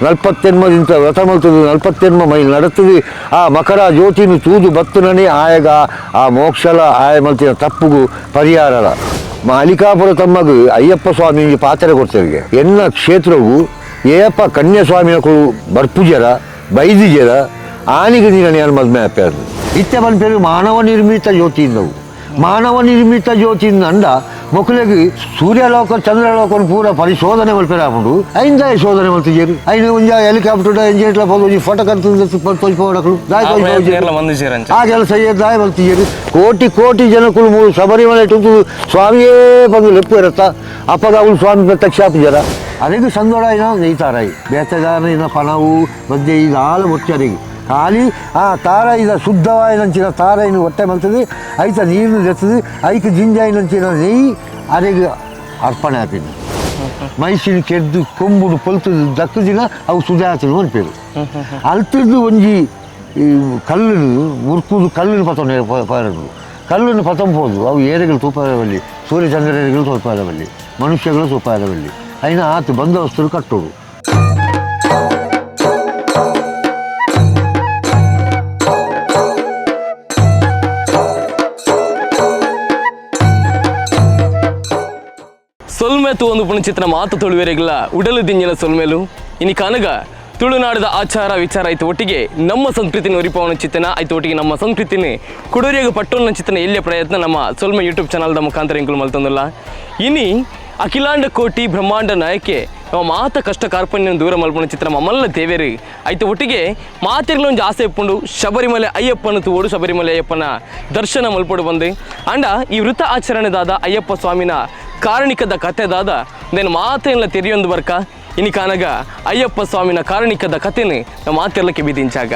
ನಲ್ಪತ್ತೆನ್ಮ ದಿಂತ ವ್ರತ ಮಲ್ತದು ನಲ್ಪತ್ತೆನ್ಮ ಮೈಲ್ ನಡತದು ಆ ಮಕರ ಜ್ಯೋತಿನು ತೂದು ಬತ್ತುನನೇ ಆಯಗ ಆ ಮೋಕ್ಷಲ ಆಯ ಮಲ್ತಿನ ತಪ್ಪುಗು ಪರಿಹಾರಲ. ಮಾಲಿಕಾಪುರ ತಮ್ಮಗು ಅಯ್ಯಪ್ಪ ಸ್ವಾಮಿ ಪಾತ್ರೆ ಕೊಡ್ತೇವೆ. ಎನ್ನ ಕ್ಷೇತ್ರವು ಏಯಪ್ಪ ಕನ್ಯಾಸ್ವಾಮಿನ ಕೊಡು ಬರ್ಪುಜರ ಬೈದಿಜರ ಆನಿಗೆ ನೀನು ಯಾರು ಮದ್ಮೆ ಆಪ್ಯಾರು ಇತ್ತೆ ಪನ್ಪೇರು ಮಾನವ ನಿರ್ಮಿತ ಜ್ಯೋತಿಯಿಂದವು. ಮಾನವ ನಿರ್ಮಿತ ಜ್ಯೋತಿಯಿಂದ ಅಂಡ ಮೊಕ್ಕಲಿಗೆ ಸೂರ್ಯಲೋಕ ಚಂದ್ರಲೋಕ ಪೂರ ಪರಿಶೋಧನೆ ಮಲ್ಪೆರ ಆಪುಂಡು. ಐಂದ ಶೋಧನೆ ಮಲ್ತಿಜೇರು ಐನು ಒಂಜ ಹೆಲಿಕಾಪ್ಟರ್ ಎಂಜಿನ್ ಒಂಜಿ ಫೋಟೋ ತೋಜ್ಪೋಡಕ್ಲು ಆ ಕೆಲಸ ದಾಯ ಮಲ್ತಿಜೇರು. ಕೋಟಿ ಕೋಟಿ ಜನಕ್ಕಳು ಮೂರು ಶಬರಿಮಲೆ ಟುಂತು ಸ್ವಾಮಿಯೇ ಬಂದು ಲೆಪ್ಪು ಇರತ್ತ ಅಪ್ಪಗ ಅವಳು ಸ್ವಾಮಿ ಪ್ರತ್ಯಕ್ಷ ಆಪುಜರ. ಅದಕ್ಕೆ ಸಂದೋಡ നെയ്ತಾರಾಯಿ ಬೇತೆದಾನ ಪಣವು ಮಧ್ಯೆ ಇದು ಹಾಲು ಮುಚ್ಚರಿಗೆ ಖಾಲಿ ಆ ತಾರ ಇದ ಶುದ್ಧವಾಯಿನಂಚಿನ ತಾರೈನು ಹೊಟ್ಟೆ ಮಲ್ತದೆ ಐತ ನೀರು తెస్తుంది ಐಕ್ ಜಿಂಜಾಯಿನಂಚಿನ ನೆయ్యి ಅರೆಗೆ ಅರ್ಪಣೆ ಆಪಿನ ಮೈಸಿನ ಕೆದ್ದು ಕೊಂಬುಡು ಪೊಲ್ತದು ದಕ್ಕು ದಿನ ಅವು ಸುಜಾತನು ಅನ್ಪೇರು. ಅಲ್ತದ್ದು ಒಂಜಿ ಈ ಕಲ್ಲುನು ಮುರ್ಕುದು ಕಲ್ಲುನು ಪತೊಂಡು ಪಾರದು ಕಲ್ಲುನು ಪತೊಂಬೋದು ಅವು ಏರೆಗಳು ತೂಪಾರವಲ್ಲಿ ಸೂರ್ಯಚಂದ್ರಗಳು ತೋಪಾರವಲ್ಲಿ ಮನುಷ್ಯಗಳು ತೂಪಾರವಲ್ಲಿ అయినా ಆತು ಬಂದೋಸ್ತರು ಕಟ್ಟೋಡು. ಸೊಲ್ಮೆ ತೂವೊಂದು ಪುಣಚಿತ್ರ ಮಾತು ತುಳುವೆರೆಗಳ ಉಡಲು ದಿಂಜಿನ ಸೊಲ್ಮೆಲು. ಇನಿ ಕನಗ ತುಳುನಾಡದ ಆಚಾರ ವಿಚಾರ ಆಯ್ತು ಒಟ್ಟಿಗೆ ನಮ್ಮ ಸಂಸ್ಕೃತಿನ ಒರಿಪವನ ಚಿತ್ತನ ಆಯ್ತು ಒಟ್ಟಿಗೆ ನಮ್ಮ ಸಂಸ್ಕೃತಿನ ಕುಡೋರಿಯಾಗ ಪಟ್ಟೊನ್ನ ಚಿತ್ತನ ಎಲ್ಲಿಯ ಪ್ರಯತ್ನ ನಮ್ಮ ಸೊಲ್ಮೆ ಯೂಟ್ಯೂಬ್ ಚಾನಲ್ದ ಮುಖಾಂತರ ಇಂಕುಲು ಮಲ್ತೊಂದುಲ್ಲ. ಇನಿ ಅಖಿಲಾಂಡ ಕೋಟಿ ಬ್ರಹ್ಮಾಂಡ ನಾಯಕೆ ನಮ್ಮ ಮಾತ ಕಷ್ಟ ಕಾರ್ಪಣ್ಯ ದೂರ ಮಲ್ಪುನ ಚಿತ್ರ ಮಲ್ಲ ದೇವೇರು ಆಯ್ತು ಒಟ್ಟಿಗೆ ಮಾತೆರ್ಲ ಒಂಜಿ ಆಸೆ ಇಪ್ಪುಂಡು ಶಬರಿಮಲೆ ಅಯ್ಯಪ್ಪನ ತೂವೊಡು ಶಬರಿಮಲೆ ಅಯ್ಯಪ್ಪನ ದರ್ಶನ ಮಲ್ಪೊಡು ಬಂದು ಅಂಡ ಈ ವೃತ ಆಚರಣೆ ದಾದ ಅಯ್ಯಪ್ಪ ಸ್ವಾಮಿನ ಕಾರಣಿಕದ ಕತೆ ದಾದ నేను ಮಾತೆಲ್ಲ ತೆರಿಯೊಂದು ಬರ್ಕ. ಇನಿ ಕಾನಗ ಅಯ್ಯಪ್ಪ ಸ್ವಾಮಿನ ಕಾರಣಿಕದ ಕತೆನು ನಮ್ಮ ಮಾತೆರ್ಲಕ್ಕೆ ಬಿದಿಂಚಾಗ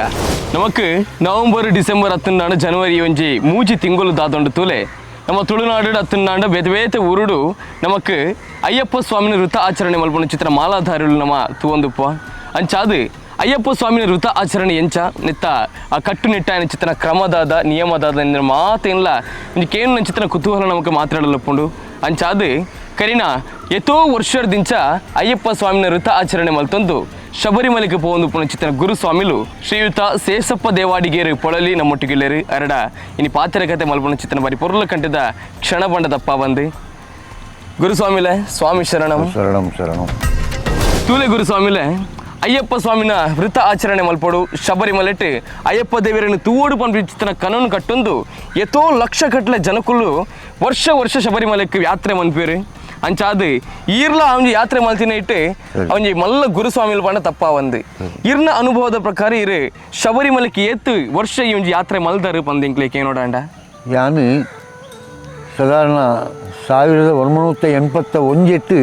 ನಮಕ್ ನವೆಂಬರ್ ಡಿಸೆಂಬರ್ ಹತ್ತನಾಂಡ ಜನವರಿ ಒಂಜಿ ಮೂಜಿ ತಿಂಗಳು ದಾದೊಂಡು ತೂಲೆ ನಮ್ಮ ತುಳುನಾಡು ಹತ್ತನಾಂಡ ಬೇತೆ ಬೇತೆ ಊರುಡು ನಮಕ್ ಅಯ್ಯಪ್ಪ ಸ್ವಾಮಿನ ವೃತ ಆಚರಣೆ ಮಲ್ಪುನ ಚಿತ್ರ ಮಾಲಾಧಾರುలు ನಮ್ಮ ತೂವೊಂದುಪ್ಪ. ಅಂಚಾದು ಅಯ್ಯಪ್ಪ ಸ್ವಾಮಿನ ವೃತ ಆಚರಣೆ ಎಂಚ ನೆತ್ತ ಆ ಕಟ್ಟುನಿಟ್ಟಾಯನ ಚಿತ್ರ ಕ್ರಮದಾದ ನಿಯಮದಾದ ಮಾತೆಲ್ಲ ಒಂಜಿ ಕೇನು ಚಿತ್ರ ಕುತೂಹಲ ನಮಕ್ ಮಾತಾಡಲಪ್ಪುಂಡು. ಅಂಚಾದು ಕರಿನ ಎತೋ ವರ್ಷದಿಂಚ ಅಯ್ಯಪ್ಪ ಸ್ವಾಮಿನ ವೃತ ಆಚರಣೆ ಮಲ್ತೊಂದು ಶಬರಿಮಲೆಗೆ ಪೋವೊಂದು ಪುಣ ಚಿತ್ರ ಗುರುಸ್ವಾಮಿಲು ಶ್ರೀಯುತ ಸೇಸಪ್ಪ ದೇವಾಡಿಗೇರು ಪೊಳಲಿ ನಮ್ಮೊಟ್ಟಿಗೆಲ್ಲೇರು ಅರಡ ಇನಿ ಪಾತ್ರ ಕತೆ ಮಲ್ಪುಣ ಚಿತ್ರ ಬಾರಿ ಪೊರ್ಲ ಕಂಠದ ಕ್ಷಣ ಬಂಡದಪ್ಪ ಬಂದು ಗುರುಸ್ವಾಮಿಲೆ ಸ್ವಾಮಿ ಶರಣಂ. ಶರಣಂ ಶರಣಂ. ತೂಲೆ ಗುರುಸ್ವಾಮಿಲೆ ಅಯ್ಯಪ್ಪ ಸ್ವಾಮಿನ ವೃತ ಆಚರಣೆ ಮಲ್ಪೊಡು ಶಬರಿಮಲೆಟ್ ಅಯ್ಯಪ್ಪ ದೇವರನ್ನು ತೂವೋಡು ಪನ್ಪಿ ಚಿತ್ರನ ಕನನು ಕಟ್ಟೊಂದು ಎತೋ ಲಕ್ಷ ಕಟ್ಲೆ ಜನಕುಲು ವರ್ಷ ವರ್ಷ ಶಬರಿಮಲೆಕ್ ಯಾತ್ರೆ ಮನ್ಪೇರು. ಅಂಚಾದು ಈರ್ಲ ಅವನಿಗೆ ಯಾತ್ರೆ ಮಲ್ತಿನ ಇಟ್ಟು ಅವನಿಗೆ ಮಲ್ಲ ಗುರುಸ್ವಾಮಿಲು ಪಂಡ ತಪ್ಪ ಬಂದು ಇರ್ನ ಅನುಭವದ ಪ್ರಕಾರ ಇರು ಶಬರಿಮಲೆಕ್ ಏತು ವರ್ಷ ಈ ಒಂಜಿ ಯಾತ್ರೆ ಮಲ್ದಾರು ಪಂದಿಂಕ್ಲೇಕ್ ಏನೋಡಾಂಡ. ಯಾನು ಸಾಧಾರಣ 1981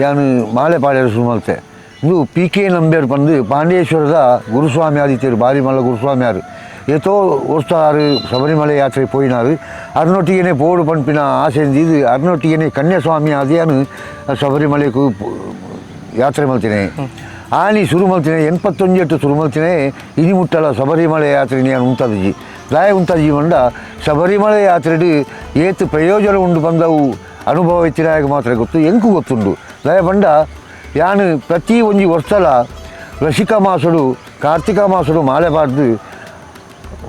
ಯಾನು ಮಾಲೆ ಪಾಡ್ಯರ ಶುರು ಮಲ್ತೆ. ಇಂದು ಪಿ ಕೆ ನಂಬೇರ್ ಬಂದು ಪಾಂಡೇಶ್ವರದ ಗುರುಸ್ವಾಮಿ ಆದಿತ್ಯರು ಬಾರಿ ಮಲ್ಲ ಗುರುಸ್ವಾಮಿ ಆರು ಏತೋ ವರ್ಷ ಆರು ಶಬರಿಮಲೆ ಯಾತ್ರೆ ಪೋಯಿನಾರು. ಅರ್ನೊಟ್ಟಿಗೆನೆ ಪೋಡು ಪನ್ಪಿನ ಆಸೆ ಇದು ಅರ್ನೊಟ್ಟಿಗೆನೆ ಕನ್ಯಾಸ್ವಾಮಿ ಆದಿಯಾನು ಶಬರಿಮಲೆಗೂ ಯಾತ್ರೆ ಮಲ್ತಿನಿ. ಆನಿ ಶುರು ಮಲ್ತಿನಿ 81 ಶುರು ಮಲ್ತಿನಿ. ಇನಿ ಮುಟ್ಟಲ ಶಬರಿಮಲೆ ಯಾತ್ರೆ ನಾನು ಉಂಟದಿಜಿ ದಾಯ ಉಂಟದಿಜಿ ಮಂಡ ಶಬರಿಮಲೆ ಯಾತ್ರೆಡು ಏತು ಪ್ರಯೋಜನ ಉಂಡು ಬಂದವು ಅನುಭವ ಇತ್ತಿನಾಗ ಮಾತ್ರ ಗೊತ್ತು ಎಂಕು ಗೊತ್ತುಂಡು. ದಾಯ ಬಂಡ ಯಾನು ಪ್ರತಿ ಒಂಜಿ ವರ್ಷಲ ವೃಷಿಕ ಮಾಸುಡು ಕಾರ್ತಿಕ ಮಾಸುಡು ಮಾಲೆ ಪಾಡ್ದು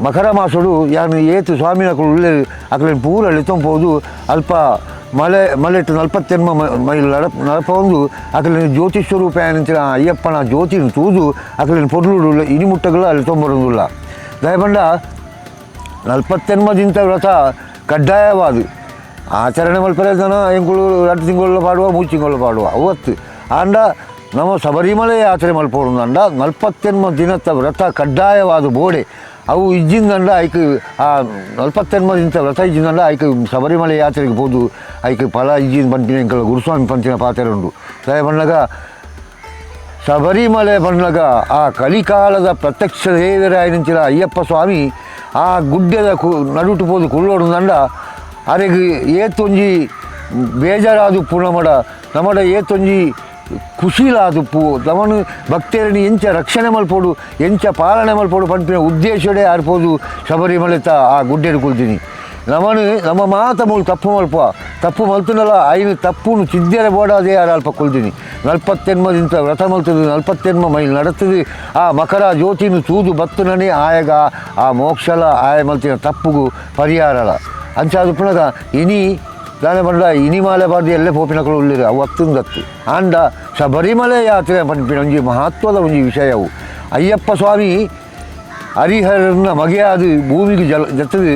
ಮಕರ ಮಾಸುಡು ಯಾನು ಏತು ಸ್ವಾಮಿನ ಉಳ್ಳೆ ಅಕಲೆನ್ ಪೂರ ಲೆತ್ತೊಂಪೋದು ಅಲ್ಪ ಮಲೆ ಮಲೆಟ್ಟು ನಲ್ಪತ್ತೆನ್ಮ ಮೈಲ್ ನಡಪೊಂದು ಅಕಲೆನ್ ಜ್ಯೋತಿ ಸ್ವರೂಪ ಏನಂಚಿನ ಅಯ್ಯಪ್ಪನ ಜ್ಯೋತಿನ ತೂದು ಅಕಲೆನ್ ಪೊರ್ಲುಡು ಇನಿ ಮುಟ್ಟಗಳು ಅಲ್ಲಿ ತೊಂಬರೊಂದುಲ್ಲ. ದಯಬಂಡ ನಲ್ಪತ್ತೆನ್ಮ ದಿಂತ ವ್ರತ ಕಡ್ಡಾಯವಾದು ಆಚರಣೆ ಮಲ್ಪರೆ ಜನ ಎಂಕುಲು 2 ತಿಂಗಳು ಪಾಡುವ 3 ತಿಂಗಳು ಪಾಡುವ ಅವತ್ತು ಆಂಡ ನಮ್ಮ ಶಬರಿಮಲೆ ಯಾತ್ರೆ ಮಲ್ಪೋಡು ಅಂಡ ನಲ್ಪತ್ತೆನ್ಮ ದಿನತ್ತ ವ್ರತ ಕಡ್ಡಾಯವಾದ ಬೋಡೆ ಅವು ಇಜ್ಜಿಂದಂಡ ಐಕ್ ಆ ನಲ್ಪತ್ತೆನ್ಮ ದಿನತ ವ್ರತ ಇಜ್ಜಿಂದಂಡ ಐಕ್ ಶಬರಿಮಲೆ ಯಾತ್ರೆಗೆ ಪೋದು ಐಕ್ ಫಲ ಇಜ್ಜಿನ ಪನ್ಪಿನ ಎಂಕಲ ಗುರುಸ್ವಾಮಿ ಪಂಚಿನ ಪಾತ್ರೆ ಉಂಡು. ದಯ ಬಣ್ಣಗ ಶಬರಿಮಲೆ ಬಣ್ಣಗ ಆ ಕಲಿಕಾಲದ ಪ್ರತ್ಯಕ್ಷ ದೇವರಾಯನಂಚಿನ ಅಯ್ಯಪ್ಪ ಸ್ವಾಮಿ ಆ ಗುಡ್ಡದ ನಡುಟು ಪೋದು ಕುಳ್ಳೋಡು ಅರೆಗ್ ಏತೊಂಜಿ ಬೇಜಾರಾದುಪ್ಪು ನಮಡ ನಮಡ ಏತೊಂಜಿ ಖುಷಿಲಾದುಪ್ಪು ನಮನು ಭಕ್ತರನಿ ಎಂಚ ರಕ್ಷಣೆ ಮಲ್ಪೋಡು ಎಂಚ ಪಾಲನೆ ಮಲ್ಪೋಡು ಪನ್ಪಿನ ಉದ್ದೇಶಡೇ ಆರ್ಪೋದು ಶಬರಿಮಲೆತ ಆ ಗುಡ್ಡೆಡು ಕುಲ್ತೀನಿ. ನಮನು ನಮ್ಮ ಮಾತ ಮೂಲು ತಪ್ಪು ಮಲ್ಪ ತಪ್ಪು ಮಲ್ತನಲ್ಲ ಐನು ತಪ್ಪುನು ತಿದ್ದೆರೆ ಬೋಡಾದೇ ಅಲ್ಪ ಕೊಲ್ದಿನಿ ನಲ್ಪತ್ತೆನ್ಮದಿಂತ ವ್ರತ ಮಲ್ತದು ನಲ್ಪತ್ತೆನ್ಮ ಮೈಲ್ ನಡತದು ಆ ಮಕರ ಜ್ಯೋತಿನು ತೂದು ಬತ್ತುನನೇ ಆಯಗ ಆ ಮೋಕ್ಷಲ ಆಯ ಮಲ್ತಿನ ತಪ್ಪುಗು ಪರಿಹಾರಲ ಅಂಚಾದ ಪುನಗ ಇನಿ ದಾನೆ ಪಂಡ ಇನಿ ಮಾಲೆ ಬಾರ್ದು ಎಲ್ಲೇ ಪೋಪಿನಕಲು ಉಳ್ಳಿರು ಅವು ಅತ್ತುಂದತ್ತು ಆಂಡ ಶಬರಿಮಲೆ ಯಾತ್ರೆ ಪನ್ಪಿನ ಒಂಜಿ ಮಹತ್ವದ ಒಂಜಿ ವಿಷಯವು ಅಯ್ಯಪ್ಪ ಸ್ವಾಮಿ ಹರಿಹರನ ಮಗೆಯಾದ ಭೂಮಿಗೆ ಜಲ ಜತ್ತದು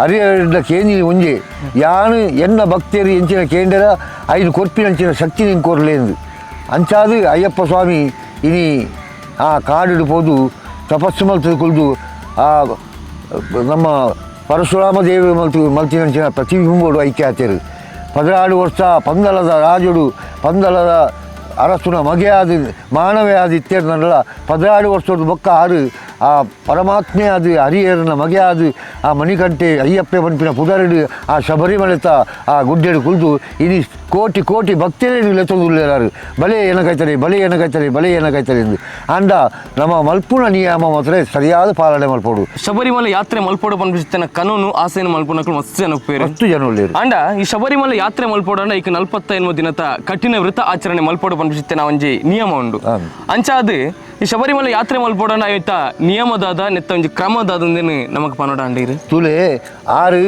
ಹರಿಹರನ ಕೇಂದಿ ಒಂಜಿ ಯಾನು ಎನ್ನ ಭಕ್ತಿಯರು ಎಂಚಿನ ಕೇಂದ್ರ ಐನು ಕೊರ್ಪಿನಂಚಿನ ಶಕ್ತಿ ನಿಂಗೆ ಕೊರ್ಲೇಂದು ಅಂಚಾದು ಅಯ್ಯಪ್ಪ ಸ್ವಾಮಿ ಇನಿ ಆ ಕಾಡಿಡು ಪೋದು ತಪಸ್ಸು ಮಲ್ತದು ಕುಲ್ದು ಆ ನಮ್ಮ ಪರಶುರಾಮ ದೇವಿ ಮಲ್ತು ಮಲ್ತಿನಂಚಿನ ಪ್ರತಿಬಿಂಬೋಡು ಐಕ್ಯಾತರು 16 ವರ್ಷ ಪಂದಲದ ರಾಜುಡು ಪಂದಲದ ಅರಸುನ ಮಗೆಯಾದ ಮಾನವೇ ಆದ ಇತ್ತೇರ್ನಲ್ಲ 16 ವರ್ಷದ ಬೊಕ್ಕ ಆರು ಆ ಪರಮಾತ್ಮೆ ಆದ ಹರಿಹರನ ಮಗೆಯಾದ ಆ ಮಣಿಕಂಠೆ ಅಯ್ಯಪ್ಪೆ ಪನ್ಪಿನ ಪುದರಡು ಆ ಶಬರಿಮಲೆತ ಆ ಗುಡ್ಡೆಡು ಕುಲ್ದು ಇನಿ ಕೋಟಿ ಕೋಟಿ ಭಕ್ತರು ಲೆತ್ತೊಂದುಲ್ಲೇರಾರು ಬಲೆ ಏನಕೈತಾರೆ ಬಲೆ ಏನಕೈತಾರೆ ಬಲೆ ಏನಕೈತಾರೆ ಎಂದು ಅಂಡ ನಮ್ಮ ಮಲ್ಪುನ ನಿಯಮ ಮಾತ್ರ ಸರಿಯಾದ ಪಾಲನೆ ಮಲ್ಪೋಡು. ಶಬರಿಮಲೆ ಯಾತ್ರೆ ಮಲ್ಪೋಡು ಪನ್ಪಿನ ಕನೂನು ಆಸೆಯನ್ನು ಮಲ್ಪುನಕಲು ಮಸ್ತ್ ಜನ ಉಪ್ಪೇರು ಮಸ್ತ್ ಜನ ಉಳ್ಳೇರು. ಅಂಡ ಈ ಶಬರಿಮಲೆ ಯಾತ್ರೆ ಮಲ್ಪೋಡಂಡ ಈಗ 45 ದಿನದ ಕಠಿಣ ವ್ರತ ಆಚರಣೆ ಮಲ್ಪೋಡು ಪನ್ಪಿಸುತ್ತೆ ಒಂಜಿ ನಿಯಮ ಉಂಡು. ಅಂಚಾದ ಈ ಶಬರಿಮಲೆ ಯಾತ್ರೆ ಮಲ್ಪೋಡಂಡ ಆಯ್ತಾ ನಿಯಮದಾದ ನೆತ್ತ ಒಂಜಿ ಕ್ರಮದಾದ ನಮಕ್ ಪನೋಡ ಅಂಡೀರು. ತುಲೆ ಆರು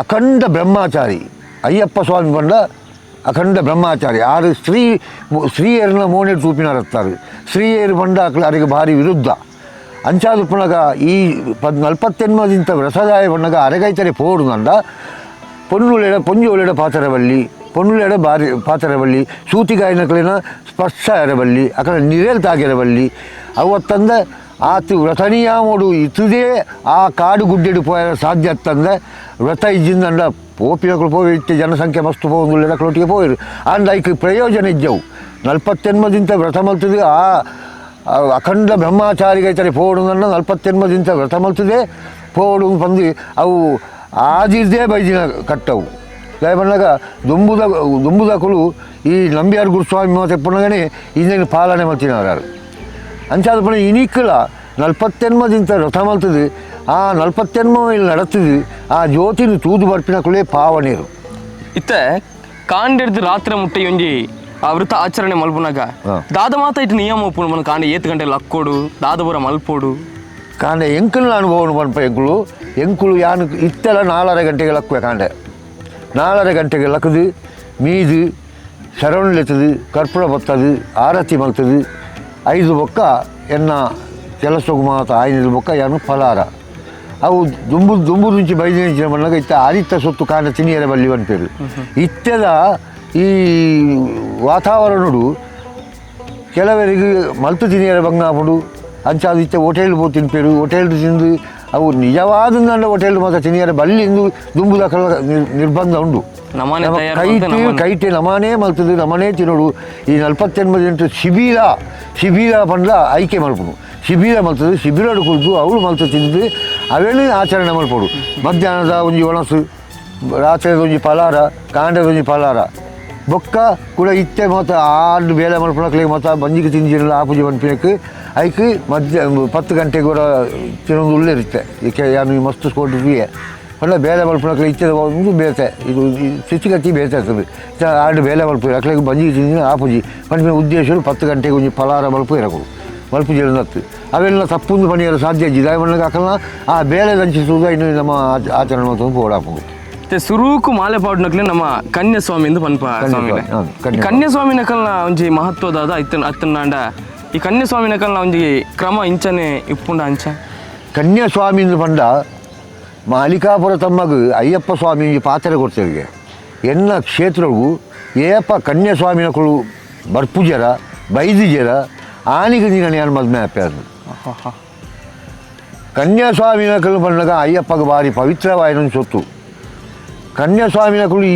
ಅಖಂಡ ಬ್ರಹ್ಮಚಾರಿ ಅಯ್ಯಪ್ಪ ಸ್ವಾಮಿ ಬಂಡ ಅಖಂಡ ಬ್ರಹ್ಮಚಾರಿ ಆರು ಸ್ತ್ರೀ ಸ್ತ್ರೀಯರನ್ನ ಮೋನೆ ತೂಪಿನರತ್ತಾರೆ ಸ್ತ್ರೀಯರು ಬಂಡ ಅರಿಗೆ ಭಾರಿ ವಿರುದ್ಧ ಅಂಚಾದ ಪುನಗ ಈ 48 ವ್ರತದಾಯ ಬಣ್ಣಗ ಅರೆಗೈತರೆ ಪೋಡುನಂಡ ಪೊನ್ನುಲೆಡ ಪೊಂಜೋಲೆಡ ಪಾತರವಲ್ಲಿ ಪೊನ್ನುಲೆಡ ಬಾರಿ ಪಾತರವಲ್ಲಿ ಸೂತಿಗಾಯನಕಲಿನ ಸ್ಪರ್ಶ ಎರವಲ್ಲಿ ಅಕಲ ನಿರೇಲ್ ತಾಗಿರವಲ್ಲಿ ಅವತ್ತಂದ ಆತು ವ್ರತನಿಯಾಮೋಡು ಇತುದೇ ಆ ಕಾಡು ಗುಡ್ಡೆಡು ಪೋಯರ ಸಾಧ್ಯ ತಂದ ವ್ರತ ಇಜ್ಜಿಂದಂಡ ಪೋಪಿನಕಲು ಪೋವೆ ಇತ್ತೆ ಜನಸಂಖ್ಯೆ ಮಸ್ತು ಪೋಂದುಲ್ಲೆಡ ಒಟ್ಟಿಗೆ ಪೋಯಿರು ಅಂಡ ಐಕ್ ಪ್ರಯೋಜನ ಇಜ್ಜವು 48 ವ್ರತ ಮಲ್ತದೆ ಆ ಅಖಂಡ ಬ್ರಹ್ಮಚಾರಿಗೈತರೆ ಪೋಡುನಂಡ 48 ವ್ರತ ಮಲ್ತದೆ ಪೋಡು ಪಂದು ಅವು ಆದಿರ್ದೇ ಬೈದಿನ ಕಟ್ಟವು ದಯಬಣ್ಣಗ ದುಂಬುದ ದುಂಬುದಕುಲು ಈ ನಂಬಿಯಾರ್ ಗುರುಸ್ವಾಮಿ ಮಾತೆ ಪುನಗನೇ ಇಂದಿನ ಪಾಲನೆ ಮಲ್ತಿನವರಾರು. ಅಂಚಾದ ಪುನಃ ಇನಿಕ್ಕಲ 48 ವ್ರತ ಮಲ್ತದೆ ಆ 48 ಇಲ್ಲಿ ನಡತದೆ ಆ ಜ್ಯೋತಿನ ತೂದು ಬರ್ಪಿನಕುಲೇ ಪಾವನೀರು. ಇತ್ತ ಕಾಂಡಿಡ್ದು ರಾತ್ರಿ ಮುಟ್ಟೆ ಒಂಜಿ ಆ ವ್ರತ ಆಚರಣೆ ಮಲ್ಪುನಾಗ ದಾದ ಮಾತ ಇಟ್ಟು ನಿಯಮ ಉಪ್ಪುನು ಮನ ಕಾಂಡ ಏತ್ ಗಂಟೆ ಲಕ್ಕೋಡು ದಾದಪುರ ಮಲ್ಪೋಡು ಕಾಂಡೆ ಎಂಕುಲು ಅನುಭವ ಪನ್ಪ ಎಂಕುಲು ಎಂಕುಲು ಯಾನು ಇತ್ತೆಲ್ಲ 4.5 ಗಂಟೆಗೆ ಲಕ್ಕುವೆ ಕಾಂಡೆ 4.5 ಗಂಟೆಗೆ ಲಕ್ಕದು ಮೀದು ಶರವಣಲೆತ್ತದು ಕರ್ಪೂರ ಬತ್ತದು ಆರತಿ ಮಲ್ತದು 5 ಬೊಕ್ಕ ಎನ್ನ ಕೆಲಸಗು ಮಾತ 5 ಬೊಕ್ಕ ಯಾನು ಫಲಾರ ಅವು ದುಂಬು ದುಂಬು నుంచి ಬೈದಿನ ಮಣ್ಣಾಗ ಇತ್ತ ಆದಿತ್ತ ಸೊತ್ತು ಕಾಂಡ ತಿನಿಯರ ಬಲ್ಲಿ ಪನ್ಪೇರು. ಇತ್ತೆದ ಈ ವಾತಾವರಣಡು ಕೆಲವರಿಗೆ ಮಲ್ತು ತಿನಿಯರ ಬಂಗಾಪುಡು ಅಂಚಾದ ಇತ್ತೆ ಹೋಟೆಲ್ ಪೋ ತಿನ್ಪೇರು ಹೋಟೆಲ್ ತಿಂದು ಅವು ನಿಜವಾದ ಹೋಟೆಲ್ ಮಾತ್ರ ತಿನಿಯರ ಬಲ್ಲಿಂದು ದುಂಬುದ ನಿರ್ಬಂಧ ಉಂಡು. ಕೈಟೆ ಕೈಟೆ ನಮಾನೇ ಮಲ್ತದು ನಮನೇ ತಿನ್ನೋಡು. ಈ 48 ಶಿಬಿರ ಶಿಬಿರ ಪಂಡ್ಲ ಆಯ್ಕೆ ಮಲ್ಪುನು ಶಿಬಿರ ಮಲ್ತದು ಶಿಬಿರಡು ಕುಲ್ದು ಅವಳು ಮಲ್ತು ತಿಂದು ಅವೇನು ಆಚರಣೆ ಮಲ್ಪೋಡು. ಮಧ್ಯಾಹ್ನದ ಒಂಜಿ ಒಣಸು ರಾತ್ರಿದ ಒಂಜಿ ಫಲಾರ ಕಾಂಡದ ಒಂಜಿ ಫಲಾರ ಬೊಕ್ಕ ಕೂಡ ಇತ್ತೆ ಮಾತ ಆಡು ಬೇಲೆ ಮಲ್ಪುನಕ್ಲೆಗ್ ಮಾತ ಬಂಜಿಗೆ ತಿಂಜಿರಲ್ಲ ಆಪುಜಿ ಪನ್ಪಿನಕ್ ಐಕ್ ಮಧ್ಯ 10 ಗಂಟೆಗೆ ಕೂಡ ತಿನ್ನೊಂದು ಉಳ್ಳೇರುತ್ತೆ ಈಕೆ ಯಾನು ಮಸ್ತ್ ಸ್ಕೋಟ್ ಪಂಡ ಬೇಲೆ ಮಲ್ಪುನಕ್ಲೆ ಇತ್ತೆದ ಒಂದು ಬೇತೆ ಇದು ಸ್ಥಿತಿಗತಿ ಬೇತೆ ಇರ್ತದೆ ಆಡು ಬೇಲೆ ಮಲ್ಪು ಅಕ್ಲೆಗ್ ಬಂಜಿಗೆ ತಿಂಜಿನ ಆಪುಜಿ ಪನ್ಪಿನ ಉದ್ದೇಶ 10 ಗಂಟೆಗೆ ಒಂಜಿ ಫಲಾರ ಮಲ್ಪು ಇರಕುಡು ಮಲ್ಪು ಜೀರ್ಣತ್ತು ಅವೆಲ್ಲ ತಪ್ಪುಂದು ಪಣಿಯರ ಸಾಧ್ಯ ಇಜ್ಜಿ ದಾಯ ಮಣ್ಣಗೆ ಅಕಲ್ನ ಆ ಬೇಲೆ ದಂಚಿಸುವುದು ಇನ್ನು ನಮ್ಮ ಆಚರಣೆ ಮಲ್ತೊಂದು ಪೋಡಾಪುಂಡು. ಸುರೂಕು ಮಾಲೆ ಪಾಡ್ನಕ್ಲೆ ನಮ್ಮ ಕನ್ಯಾಸ್ವಾಮಿ ಎಂದು ಪನ್ಪ ಸ್ವಾಮಿ ಕನ್ಯಾಸ್ವಾಮಿ ನಕಲ್ನ ಒಂಜಿ ಮಹತ್ವದಾದ ಇತ್ತ ಅತ್ತನಾಂಡ ಈ ಕನ್ಯಾಸ್ವಾಮಿ ನಕಲ್ನ ಒಂಜಿ ಕ್ರಮ ಇಂಚನೆ ಇಪ್ಪುಂಡ ಅಂಚ ಕನ್ಯಾಸ್ವಾಮಿ ಎಂದು ಪಂಡ ಮಾಲಿಕಾಪುರ ತಮ್ಮಗು ಅಯ್ಯಪ್ಪ ಸ್ವಾಮಿ ಒಂಜಿ ಪಾತ್ರೆ ಕೊಡ್ತೇವೆ ಎನ್ನ ಕ್ಷೇತ್ರವು ಏಪ ಕನ್ಯಾಸ್ವಾಮಿನಕುಲು ಬರ್ಪುಜರ ಬೈದಿಜರ ಆನಿಗೆ ದಿನ ನಾನು ಮದ್ಮೆ ಆಪ್ಯಾರು. ಕನ್ಯಾಸ್ವಾಮಿನಕಲು ಪಂಡಗ ಅಯ್ಯಪ್ಪಗೆ ಭಾರಿ ಪವಿತ್ರವಾಯಿನ ಸೊತ್ತು ಕನ್ಯಾಸ್ವಾಮಿನಕುಲು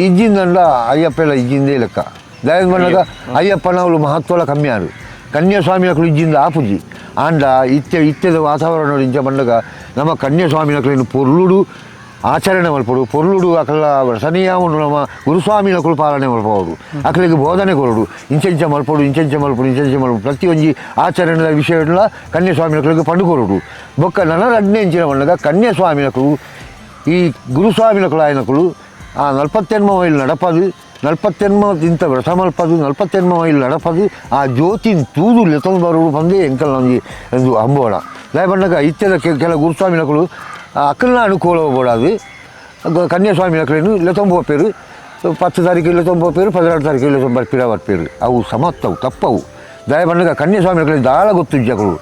ಇಜ್ಜಿಂದಂಡ ಅಯ್ಯಪ್ಪ ಎಲ್ಲ ಇಜ್ಜಿಂದೇ ಲೆಕ್ಕ ದಯದ ಬಂದಾಗ ಅಯ್ಯಪ್ಪನವಳು ಮಹತ್ವಲ ಕಮ್ಮಿ ಆರು ಕನ್ಯಾಸ್ವಾಮಿನಕುಲು ಇಜ್ಜಿಂದ ಆಪುಜಿ ಆಂಡ ಇತ್ತೆ ಇತ್ತೆದ ವಾತಾವರಣ ಇಂಚ ಬಂದಾಗ ನಮ್ಮ ಕನ್ಯಾಸ್ವಾಮಿನಕುಲು ಪೊರ್ಲುಡು ಆಚರಣೆ ಮಲ್ಪಡು ಪೊರ್ಲುಡು ಅಕಲ ವ್ರತನಿಯಮನು ನಮ್ಮ ಗುರುಸ್ವಾಮಿನಕುಲು ಪಾಲನೆ ಮಲ್ಪವರು ಅಕಲಿಗೆ ಬೋಧನೆ ಕೊರಡು ಇಂಚೆಂಚ ಮಲ್ಪಡು ಇಂಚೆಂಚ ಮಲ್ಪಡು ಇಂಚೆಂಚ ಮಲ್ಪಡು ಪ್ರತಿಯೊಂಜಿ ಆಚರಣೆದ ವಿಷಯ ಕನ್ಯಾಸ್ವಾಮಿನಕುಲಿಗೆ ಪಂಡು ಕೊರಡು ಬೊಕ್ಕ ನನ್ನ ರಡ್ನೆ ಇಂಚಿನ ಬಂದಾಗ ಕನ್ಯಾಸ್ವಾಮಿನಕುಲು ಈ ಗುರುಸ್ವಾಮಿನಕುಲು ಆಯನಕುಲು ಆ 48 ಮೈಲ್ ನಡಪದು 48 ಇಂಥ ವ್ರತ ಮಲ್ಪದು 48 ಮೈಲ್ ನಡಪದು ಆ ಜ್ಯೋತಿನ ತೂದು ಲೆತ್ತೊಂದು ಬರೋಡು ಬಂದೇ ಎಂಕಲ್ ಒಂಜಿ ಒಂದು ಅಂಬೋಣ ದಾಯ ಪಂಡಗ ಇತ್ತೆದ ಕೆಲ ಗುರುಸ್ವಾಮಿನಕುಲು ಅಕ್ಕಲ್ನ ಅನುಕೂಲ ಬೋಡಾದು ಕನ್ಯಾಸ್ವಾಮಿನಕುಲೇನು ಲೆತ್ತೊಂದು ಪೋಪೇರು 10 ತಾರೀಕು ಲೆತ್ತೊಂದು ಪೋಪೇರು 16 ತಾರೀಕು ಲೆತ್ತೊಂದು ಬರ್ಪಿರ ಬರ್ಪೇರು ಅವು ಸಮತ್ತವು ತಪ್ಪವು ದಯ ಪಂಡಗ ಕನ್ಯಾಸ್ವಾಮಿನಕುಲು ದಾಳ ಗೊತ್ತುಜ್ಜಕುಲು